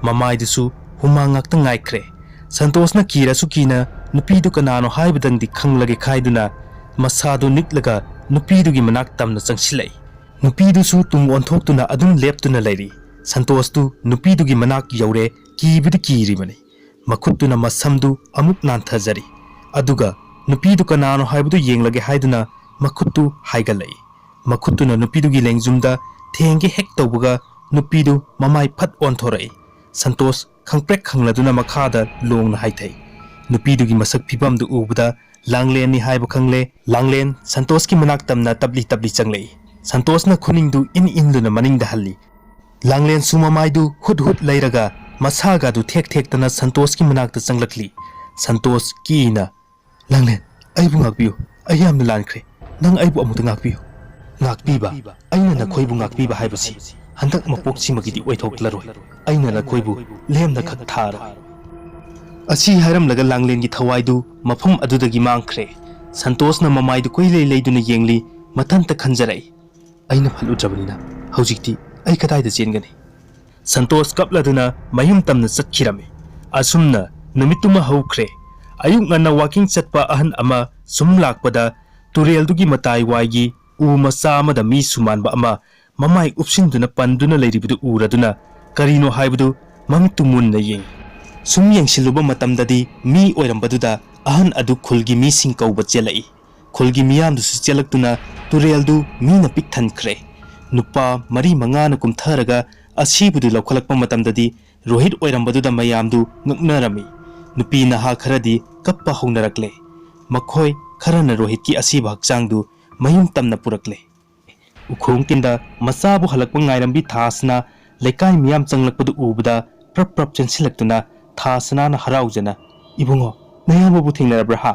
ꯃꯃꯥꯏꯗꯨꯁꯨ ꯍꯨꯃꯥꯡ ꯉꯥꯛꯇ ꯉꯥꯏꯈ꯭ꯔꯦ꯫ ꯁꯟꯇꯣꯁꯅ ꯀꯤꯔꯁꯨ ꯀꯤꯅ ꯅꯨꯄꯤꯗꯨ ꯀꯅꯥꯅꯣ ꯍꯥꯏꯕꯗꯪꯗꯤ ꯈꯪꯂꯒꯦ ꯈꯥꯏꯗꯨꯅ ꯃꯁꯥꯗꯨ ꯅꯤꯛꯂꯒ ꯅꯨꯄꯤꯗꯨꯒꯤ ꯃꯅꯥꯛ ꯇꯝꯅ ꯆꯪꯁꯤꯜꯂꯛꯏ꯫ ꯅꯨꯄꯤꯗꯨꯁꯨ ꯇꯨꯡ ꯑꯣꯟꯊꯣꯛꯇꯨꯅ ꯑꯗꯨꯝ ꯂꯦꯞꯇꯨꯅ ꯂꯩꯔꯤ꯫ ꯁꯟꯇꯣꯁꯇꯨ ꯅꯨꯄꯤꯗꯨꯒꯤ ꯃꯅꯥꯛ ꯌꯧꯔꯦ, ꯀꯤꯕꯗꯤ ꯀꯤꯔꯤꯕꯅꯤ꯫ ꯃꯈꯨꯠꯇꯨꯅ ꯃꯁꯝꯗꯨ ꯑꯃꯨꯛ ꯅꯥꯟꯊꯖꯔꯤ꯫ ꯑꯗꯨꯒ ꯅꯨꯄꯤꯗꯨ ꯀꯅꯥꯅꯣ ꯍꯥꯏꯕꯗꯨ ꯌꯦꯡꯂꯒꯦ ꯍꯥꯏꯗꯨꯅ ꯃꯈꯨꯠꯇꯨ ꯍꯥꯏꯒꯠꯂꯛꯏ꯫ ꯃꯈꯨꯠꯇꯨꯅ ꯅꯨꯄꯤꯗꯨꯒꯤ ꯂꯦꯡꯖꯨꯝꯗ ꯊꯦꯡꯒꯦ ꯍꯦꯛ ꯇꯧꯕꯒ ꯅꯨꯄꯤꯗꯨ ꯃꯃꯥꯏ ꯐꯠ ꯑꯣꯟꯊꯣꯔꯛꯏ꯫ ꯁꯟꯇꯣꯁ ꯈꯪꯄ꯭ꯔꯦꯛ ꯈꯪꯂꯗꯨꯅ ꯃꯈꯥꯗ ꯂꯣꯡꯅ ꯍꯥꯏꯊꯩ꯫ ꯅꯨꯄꯤꯗꯨꯒꯤ ꯃꯁꯛ ꯐꯤꯕꯝꯗꯨ ꯎꯕꯗ ꯂꯥꯡꯂꯦꯟꯅꯤ ꯍꯥꯏꯕ ꯈꯪꯂꯦ꯫ ꯂꯥꯡꯂꯦꯟ ꯁꯟꯇꯣꯁꯀꯤ ꯃꯅꯥꯛ ꯇꯝꯅ ꯇꯞꯂꯤ ꯇꯞꯂꯤ ꯆꯪꯂꯛꯏ꯫ ꯁꯟꯇꯣꯁꯅ ꯈꯨꯅꯤꯡꯗꯨ ꯏꯟ ꯏꯟꯗꯨꯅ ꯃꯅꯤꯡꯗ ꯍꯜꯂꯤ꯫ ꯂꯥꯡꯂꯦꯟꯁꯨ ꯃꯃꯥꯏꯗꯨ ꯍꯨꯠ ꯍꯨꯠ ꯂꯩꯔꯒ ꯃꯁꯥꯒꯗꯨ ꯊꯦꯛ ꯊꯦꯛꯇꯅ ꯁꯟꯇꯣꯁꯀꯤ ꯃꯅꯥꯛꯇ ꯆꯪꯂꯛꯂꯤ꯫ ꯁꯟꯇꯣꯁ ꯀꯤꯅ, "ꯂꯥꯡꯂꯦꯟ, ꯑꯩꯕꯨ ꯉꯥꯛꯄꯤꯌꯨ꯫ ꯑꯩ ꯌꯥꯝꯅ ꯂꯥꯟꯈ꯭ꯔꯦ꯫ ꯅꯪ ꯑꯩꯕꯨ ꯑꯃꯨꯛꯇ ꯉꯥꯛꯄꯤꯌꯨ꯫" "ꯉꯥꯛꯄꯤꯕ? ꯑꯩꯅ ꯅꯈꯣꯏꯕꯨ ꯉꯥꯛꯄꯤꯕ ꯍꯥꯏꯕꯁꯤ ꯍꯟꯗꯛ ꯃꯄꯣꯛꯁꯤꯃꯒꯤꯗꯤ ꯑꯣꯏꯊꯣꯛꯂꯔꯣꯏ꯫ ꯑꯩꯅ ꯅꯈꯣꯏꯕꯨ ꯂꯦꯝꯅ ꯈꯛ ꯊꯥꯔꯣꯏ꯫" ꯑꯁꯤ ꯍꯥꯏꯔꯝꯂꯒ ꯂꯥꯡꯂꯦꯟꯒꯤ ꯊꯋꯥꯏꯗꯨ ꯃꯐꯝ ꯑꯗꯨꯗꯒꯤ ꯃꯥꯡꯈ꯭ꯔꯦ꯫ ꯁꯟꯇꯣꯁꯅ ꯃꯃꯥꯏꯗꯨ ꯀꯣꯏꯂꯩ ꯂꯩꯗꯨꯅ ꯌꯦꯡꯂꯤ, ꯃꯊꯟꯇ ꯈꯟꯖꯔꯛꯏ, "ꯑꯩꯅ ꯐꯠꯂꯨꯗ꯭ꯔꯕꯅꯤꯅ ꯍꯧꯖꯤꯛꯇꯤ ꯑꯩ ꯀꯗꯥꯏꯗ ꯆꯦꯟꯒꯅꯤ?" ꯁꯟꯇꯣꯁ ꯀꯞꯂꯗꯨꯅ ꯃꯌꯨꯝ ꯇꯝꯅ ꯆꯠꯈꯤꯔꯝꯃꯤ꯫ ꯑꯁꯨꯝꯅ ꯅꯨꯃꯤꯠꯇꯨꯃ ꯍꯧꯈ꯭ꯔꯦ꯫ ꯑꯌꯨꯛ ꯉꯟꯅ ꯋꯥꯀꯤꯡ ꯆꯠꯄ ꯑꯍꯟ ꯑꯃ ꯁꯨꯝ ꯂꯥꯛꯄꯗ ꯇꯨꯔꯦꯜꯗꯨꯒꯤ ꯃꯇꯥꯏ ꯋꯥꯏꯒꯤ ꯎ ꯃꯆꯥ ꯑꯃꯗ ꯃꯤ ꯁꯨꯃꯥꯟꯕ ꯑꯃ ꯃꯃꯥꯏ ꯎꯞꯁꯤꯟꯗꯨꯅ ꯄꯟꯗꯨꯅ ꯂꯩꯔꯤꯕꯗꯨ ꯎꯔꯗꯨꯅ ꯀꯔꯤꯅꯣ ꯍꯥꯏꯕꯗꯨ ꯃꯃꯤꯠꯇꯨ ꯃꯨꯟꯅ ꯌꯦꯡꯉꯤ꯫ ꯁꯨꯝ ꯌꯦꯡꯁꯤꯜꯂꯨꯕ ꯃꯇꯝꯗꯗꯤ ꯃꯤ ꯑꯣꯏꯔꯝꯕꯗꯨꯗ ꯑꯍꯟ ꯑꯗꯨ ꯈꯨꯜꯒꯤ ꯃꯤꯁꯤꯡ ꯀꯧꯕ ꯆꯦꯜꯂꯛꯏ꯫ ꯈꯨꯜꯒꯤ ꯃꯤꯌꯥꯝꯗꯨꯁꯨ ꯆꯦꯜꯂꯛꯇꯨꯅ ꯇꯨꯔꯦꯜꯗꯨ ꯃꯤꯅ ꯄꯤꯛ ꯊꯟꯈ꯭ꯔꯦ꯫ ꯅꯨꯄꯥ ꯃꯔꯤ ꯃꯉꯥꯅ ꯀꯨꯝꯊꯔꯒ ꯑꯁꯤꯕꯗꯨ ꯂꯧꯈꯠꯂꯛꯄ ꯃꯇꯝꯗꯗꯤ ꯔꯣꯍꯤꯠ ꯑꯣꯏꯔꯝꯕꯗꯨꯗ ꯃꯌꯥꯝꯗꯨ ꯉꯛꯅꯔꯝꯃꯤ꯫ ꯅꯨꯄꯤ ꯅꯍꯥ ꯈꯔꯗꯤ ꯀꯞꯄ ꯍꯧꯅꯔꯛꯂꯦ꯫ ꯃꯈꯣꯏ ꯈꯔꯅ ꯔꯣꯍꯤꯠꯀꯤ ꯑꯁꯤꯕ ꯍꯛꯆꯥꯡꯗꯨ ꯃꯌꯨꯝ ꯇꯝꯅ ꯄꯨꯔꯛꯂꯦ꯫ ꯎꯈꯣꯡ ꯇꯤꯟꯗ ꯃꯆꯥꯕꯨ ꯍꯜꯂꯛꯄ ꯉꯥꯏꯔꯝꯕꯤ ꯊꯥꯁꯅꯥ ꯂꯩꯀꯥꯏ ꯃꯤꯌꯥꯝ ꯆꯪꯂꯛꯄꯗꯨ ꯎꯕꯗ ꯄ꯭ꯔꯞ ꯄ꯭ꯔꯞ ꯆꯦꯟꯁꯤꯜꯂꯛꯇꯨꯅ ꯊꯥꯁꯅꯥꯅ ꯍꯔꯥꯎꯖꯅ, "ꯏꯕꯨꯡꯉꯣ, ꯅꯌꯥꯝꯕꯕꯨ ꯊꯦꯡꯅꯔꯕ꯭ꯔꯥ ꯍꯥ?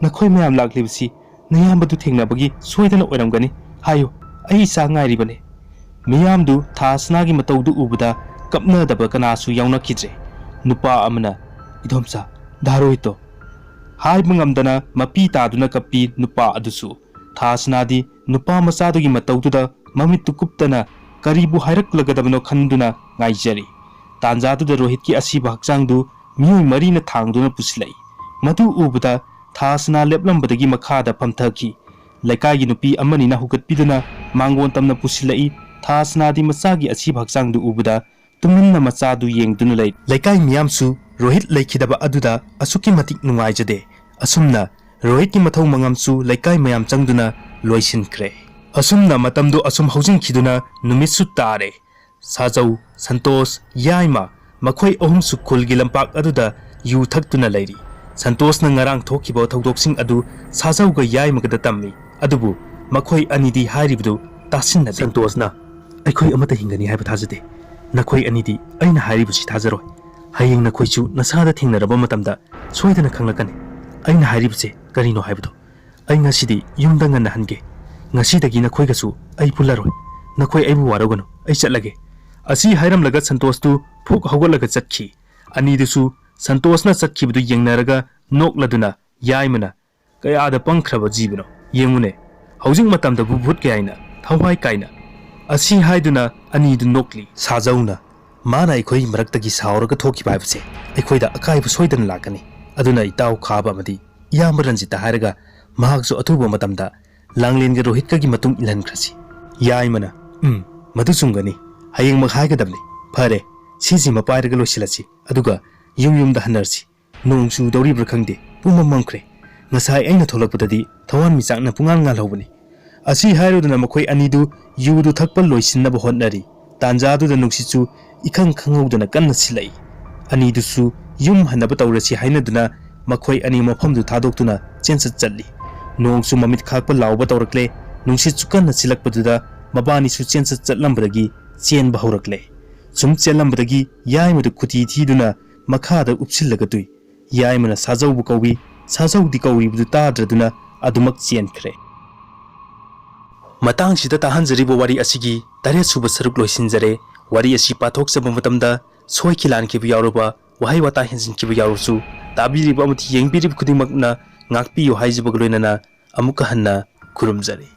ꯅꯈꯣꯏ ꯃꯌꯥꯝ ꯂꯥꯛꯂꯤꯕꯁꯤ ꯅꯌꯥꯝꯕꯗꯨ ꯊꯦꯡꯅꯕꯒꯤ ꯁꯣꯏꯗꯅ ꯑꯣꯏꯔꯝꯒꯅꯤ꯫ ꯍꯥꯏꯌꯨ, ꯑꯩ ꯏꯆꯥ ꯉꯥꯏꯔꯤꯕꯅꯤ꯫" ꯃꯤꯌꯥꯝꯗꯨ ꯊꯥꯁꯅꯥꯒꯤ ꯃꯇꯧꯗꯨ ꯎꯕꯗ ꯀꯞꯅꯗꯕ ꯀꯅꯥꯁꯨ ꯌꯥꯎꯅꯈꯤꯗ꯭ꯔꯦ꯫ ꯅꯨꯄꯥ ꯑꯃꯅ, "ꯏꯗꯣꯝꯆꯥ, ꯗꯥ ꯔꯣꯍꯤꯠꯇꯣ?" ꯍꯥꯏꯕ ꯉꯝꯗꯅ ꯃꯄꯤ ꯇꯥꯗꯨꯅ ꯀꯞꯄꯤ ꯅꯨꯄꯥ ꯑꯗꯨꯁꯨ꯫ ꯊꯥꯁꯅꯥꯗꯤ ꯅꯨꯄꯥ ꯃꯆꯥꯗꯨꯒꯤ ꯃꯇꯧꯗꯨꯗ ꯃꯃꯤꯠꯇꯨ ꯀꯨꯞꯇꯅ ꯀꯔꯤꯕꯨ ꯍꯥꯏꯔꯛꯂꯒꯗꯕꯅꯣ ꯈꯟꯗꯨꯅ ꯉꯥꯏꯖꯔꯤ꯫ ꯇꯥꯟꯖꯥꯗꯨꯗ ꯔꯣꯍꯤꯠꯀꯤ ꯑꯁꯤꯕ ꯍꯛꯆꯥꯡꯗꯨ ꯃꯤꯑꯣꯏ ꯃꯔꯤꯅ ꯊꯥꯡꯗꯨꯅ ꯄꯨꯁꯤꯜꯂꯛꯏ꯫ ꯃꯗꯨ ꯎꯕꯗ ꯊꯥꯁꯅꯥ ꯂꯦꯞꯂꯝꯕꯗꯒꯤ ꯃꯈꯥꯗ ꯐꯝꯊꯈꯤ꯫ ꯂꯩꯀꯥꯏꯒꯤ ꯅꯨꯄꯤ ꯑꯃꯅꯤꯅ ꯍꯧꯒꯠꯄꯤꯗꯨꯅ ꯃꯥꯡꯒꯣꯟ ꯇꯝꯅ ꯄꯨꯁꯤꯜꯂꯛꯏ꯫ ꯊꯥꯁꯅꯥꯗꯤ ꯃꯆꯥꯒꯤ ꯑꯁꯤꯕ ꯍꯛꯆꯥꯡꯗꯨ ꯎꯕꯗ ꯇꯨꯃꯤꯟꯅ ꯃꯆꯥꯗꯨ ꯌꯦꯡꯗꯨꯅ ꯂꯩ꯫ ꯂꯩꯀꯥꯏ ꯃꯤꯌꯥꯝꯁꯨ ꯔꯣꯍꯤꯠ ꯂꯩꯈꯤꯗꯕ ꯑꯗꯨꯗ ꯑꯁꯨꯛꯀꯤ ꯃꯇꯤꯛ ꯅꯨꯡꯉꯥꯏꯖꯗꯦ꯫ ꯑꯁꯨꯝꯅ ꯔꯣꯍꯤꯠꯀꯤ ꯃꯊꯧ ꯃꯉꯝꯁꯨ ꯂꯩꯀꯥꯏ ꯃꯌꯥꯝ ꯆꯪꯗꯨꯅ ꯂꯣꯏꯁꯤꯟꯈ꯭ꯔꯦ꯫ ꯑꯁꯨꯝꯅ ꯃꯇꯝꯗꯨ ꯑꯁꯨꯝ ꯍꯧꯖꯤꯟꯈꯤꯗꯨꯅ ꯅꯨꯃꯤꯠꯁꯨ ꯇꯥꯔꯦ꯫ ꯁꯥꯖꯧ, ꯁꯟꯇꯣꯁ, ꯌꯥꯏꯃ, ꯃꯈꯣꯏ ꯑꯍꯨꯝꯁꯨ ꯈꯨꯜꯒꯤ ꯂꯝꯄꯥꯛ ꯑꯗꯨꯗ ꯌꯨ ꯊꯛꯇꯨꯅ ꯂꯩꯔꯤ꯫ ꯁꯟꯇꯣꯁꯅ ꯉꯔꯥꯡ ꯊꯣꯛꯈꯤꯕ ꯊꯧꯗꯣꯛꯁꯤꯡ ꯑꯗꯨ ꯁꯥꯖꯧꯒ ꯌꯥꯏꯃꯒꯗ ꯇꯝꯃꯤ꯫ ꯑꯗꯨꯕꯨ ꯃꯈꯣꯏ ꯑꯅꯤꯗꯤ ꯍꯥꯏꯔꯤꯕꯗꯨ ꯇꯥꯁꯤꯟꯅꯗꯦ꯫ ꯁꯟꯇꯣꯁꯅ, "ꯑꯩꯈꯣꯏ ꯑꯃꯠꯇ ꯍꯤꯡꯒꯅꯤ ꯍꯥꯏꯕ ꯊꯥꯖꯗꯦ꯫ ꯅꯈꯣꯏ ꯑꯅꯤꯗꯤ ꯑꯩꯅ ꯍꯥꯏꯔꯤꯕꯁꯤ ꯊꯥꯖꯔꯣꯏ꯫ ꯍꯌꯦꯡ ꯅꯈꯣꯏꯁꯨ ꯅꯁꯥꯗ ꯊꯦꯡꯅꯔꯕ ꯃꯇꯝꯗ ꯁꯣꯏꯗꯅ ꯈꯪꯂꯛꯀꯅꯤ꯫ ꯑꯩꯅ ꯍꯥꯏꯔꯤꯕꯁꯦ ꯀꯔꯤꯅꯣ ꯍꯥꯏꯕꯗꯣ꯫ ꯑꯩ ꯉꯁꯤꯗꯤ ꯌꯨꯝꯗ ꯉꯟꯅ ꯍꯟꯒꯦ꯫ ꯉꯁꯤꯗꯒꯤ ꯅꯈꯣꯏꯒꯁꯨ ꯑꯩ ꯄꯨꯜꯂꯔꯣꯏ꯫ ꯅꯈꯣꯏ ꯑꯩꯕꯨ ꯋꯥꯔꯧꯒꯅꯨ꯫ ꯑꯩ ꯆꯠꯂꯒꯦ꯫" ꯑꯁꯤ ꯍꯥꯏꯔꯝꯂꯒ ꯁꯟꯇꯣꯁꯇꯨ ꯐꯨꯛ ꯍꯧꯒꯠꯂꯒ ꯆꯠꯈꯤ꯫ ꯑꯅꯤꯗꯨꯁꯨ ꯁꯟꯇꯣꯁꯅ ꯆꯠꯈꯤꯕꯗꯨ ꯌꯦꯡꯅꯔꯒ ꯅꯣꯛꯂꯗꯨꯅ ꯌꯥꯏꯃꯅ, "ꯀꯌꯥꯗ ꯄꯪꯈ꯭ꯔꯕ ꯖꯤꯕꯅꯣ! ꯌꯦꯡꯉꯨꯅꯦ, ꯍꯧꯖꯤꯛ ꯃꯇꯝꯗꯕꯨ ꯚꯨꯠ ꯀꯌꯥꯏꯅ ꯊꯋꯥꯏ ꯀꯥꯏꯅ!" ꯑꯁꯤ ꯍꯥꯏꯗꯨꯅ ꯑꯅꯤꯗꯨ ꯅꯣꯛꯂꯤ꯫ ꯁꯥꯖꯧꯅ, "ꯃꯥꯅ ꯑꯩꯈꯣꯏ ꯃꯔꯛꯇꯒꯤ ꯁꯥꯎꯔꯒ ꯊꯣꯛꯈꯤꯕ ꯍꯥꯏꯕꯁꯦ ꯑꯩꯈꯣꯏꯗ ꯑꯀꯥꯏꯕ ꯁꯣꯏꯗꯅ ꯂꯥꯛꯀꯅꯤ꯫ ꯑꯗꯨꯅ ꯏꯇꯥꯎ ꯈꯥꯕ ꯑꯃꯗꯤ ꯏꯌꯥꯝꯕ ꯔꯟꯖꯤꯠꯇ ꯍꯥꯏꯔꯒ ꯃꯍꯥꯛꯁꯨ ꯑꯊꯨꯕ ꯃꯇꯝꯗ ꯂꯥꯡꯂꯦꯟꯒ ꯔꯣꯍꯤꯠꯀꯒꯤ ꯃꯇꯨꯡ ꯏꯜꯍꯟꯈ꯭ꯔꯁꯤ꯫" ꯌꯥꯏꯃꯅ, "ꯎꯝ, ꯃꯗꯨ ꯆꯨꯝꯒꯅꯤ꯫ ꯍꯌꯦꯡꯃꯛ ꯍꯥꯏꯒꯗꯕꯅꯤ꯫ ꯐꯔꯦ, ꯁꯤꯁꯤꯃ ꯄꯥꯏꯔꯒ ꯂꯣꯏꯁꯤꯜꯂꯁꯤ, ꯑꯗꯨꯒ ꯌꯨꯝ ꯌꯨꯝꯗ ꯍꯟꯅꯔꯁꯤ꯫ ꯅꯣꯡ ꯆꯨꯗꯧꯔꯤꯕ꯭ꯔꯥ ꯈꯪꯗꯦ, ꯄꯨꯝꯃꯝ ꯃꯝꯈ꯭ꯔꯦ꯫ ꯉꯁꯥꯏ ꯑꯩꯅ ꯊꯣꯛꯂꯛꯄꯗꯗꯤ ꯊꯋꯥꯟꯃꯤꯆꯥꯛꯅ ꯄꯨꯡꯉꯥꯟ ꯉꯥꯜꯍꯧꯕꯅꯤ꯫ ꯑꯁꯤ ꯍꯥꯏꯔꯗꯨꯅ ꯃꯈꯣꯏ ꯑꯅꯤꯗꯨ ꯌꯨꯗꯨ ꯊꯛꯄ ꯂꯣꯏꯁꯤꯟꯅꯕ ꯍꯣꯠꯅꯔꯤ꯫ ꯇꯥꯟꯖꯥꯗꯨꯗ ꯅꯨꯡꯁꯤꯠꯁꯨ ꯏꯈꯪ ꯈꯪꯍꯧꯗꯅ ꯀꯟꯅ ꯁꯤꯜꯂꯛꯏ꯫ ꯑꯅꯤꯗꯨꯁꯨ ꯌꯨꯝ ꯍꯟꯅꯕ ꯇꯧꯔꯁꯤ ꯍꯥꯏꯅꯗꯨꯅ ꯃꯈꯣꯏ ꯑꯅꯤ ꯃꯐꯝꯗꯨ ꯊꯥꯗꯣꯛꯇꯨꯅ ꯆꯦꯟꯆꯠ ꯆꯠꯂꯤ꯫ ꯅꯣꯡꯁꯨ ꯃꯃꯤꯠ ꯈꯥꯛꯄ ꯂꯥꯎꯕ ꯇꯧꯔꯛꯂꯦ꯫ ꯅꯨꯡꯁꯤꯠꯁꯨ ꯀꯟꯅ ꯁꯤꯜꯂꯛꯄꯗꯨꯗ ꯃꯕꯥꯅꯤꯁꯨ ꯆꯦꯟꯆꯠ ꯆꯠꯂꯝꯕꯗꯒꯤ ꯆꯦꯟꯕ ꯍꯧꯔꯛꯂꯦ꯫ ꯁꯨꯝ ꯆꯦꯜꯂꯝꯕꯗꯒꯤ ꯌꯥꯏꯃꯗꯨ ꯈꯨꯇꯤ ꯊꯤꯗꯨꯅ ꯃꯈꯥꯗ ꯎꯞꯁꯤꯜꯂꯒ ꯇꯨꯏ꯫ ꯌꯥꯏꯃꯅ ꯁꯥꯖꯧꯕꯨ ꯀꯧꯏ, ꯁꯥꯖꯧꯗꯤ ꯀꯧꯔꯤꯕꯗꯨ ꯇꯥꯗ꯭ꯔꯗꯨꯅ ꯑꯗꯨꯃꯛ ꯆꯦꯟꯈ꯭ꯔꯦ꯫ ꯃꯇꯥꯡꯁꯤꯗ ꯇꯥꯍꯟꯖꯔꯤꯕ ꯋꯥꯔꯤ ꯑꯁꯤꯒꯤ ꯇꯔꯦꯠ ꯁꯨꯕ ꯁꯔꯨꯛ ꯂꯣꯏꯁꯤꯟꯖꯔꯦ꯫ ꯋꯥꯔꯤ ꯑꯁꯤ ꯄꯥꯊꯣꯛꯆꯕ ꯃꯇꯝꯗ ꯁꯣꯏꯈꯤ ꯂꯥꯟꯈꯤꯕ ꯌꯥꯎꯔꯕ, ꯋꯥꯍꯩ ꯋꯥꯇꯥ ꯍꯦꯟꯖꯤꯟꯈꯤꯕ ꯌꯥꯎꯔꯁꯨ, ꯇꯥꯕꯤꯔꯤꯕ ꯑꯃꯗꯤ ꯌꯦꯡꯕꯤꯔꯤꯕ ꯈꯨꯗꯤꯡꯃꯛꯅ ꯉꯥꯛꯄꯤꯌꯨ ꯍꯥꯏꯖꯕꯒ ꯂꯣꯏꯅꯅ ꯑꯃꯨꯛꯀ ꯍꯟꯅ ꯈꯨꯔꯨꯝꯖꯔꯤ꯫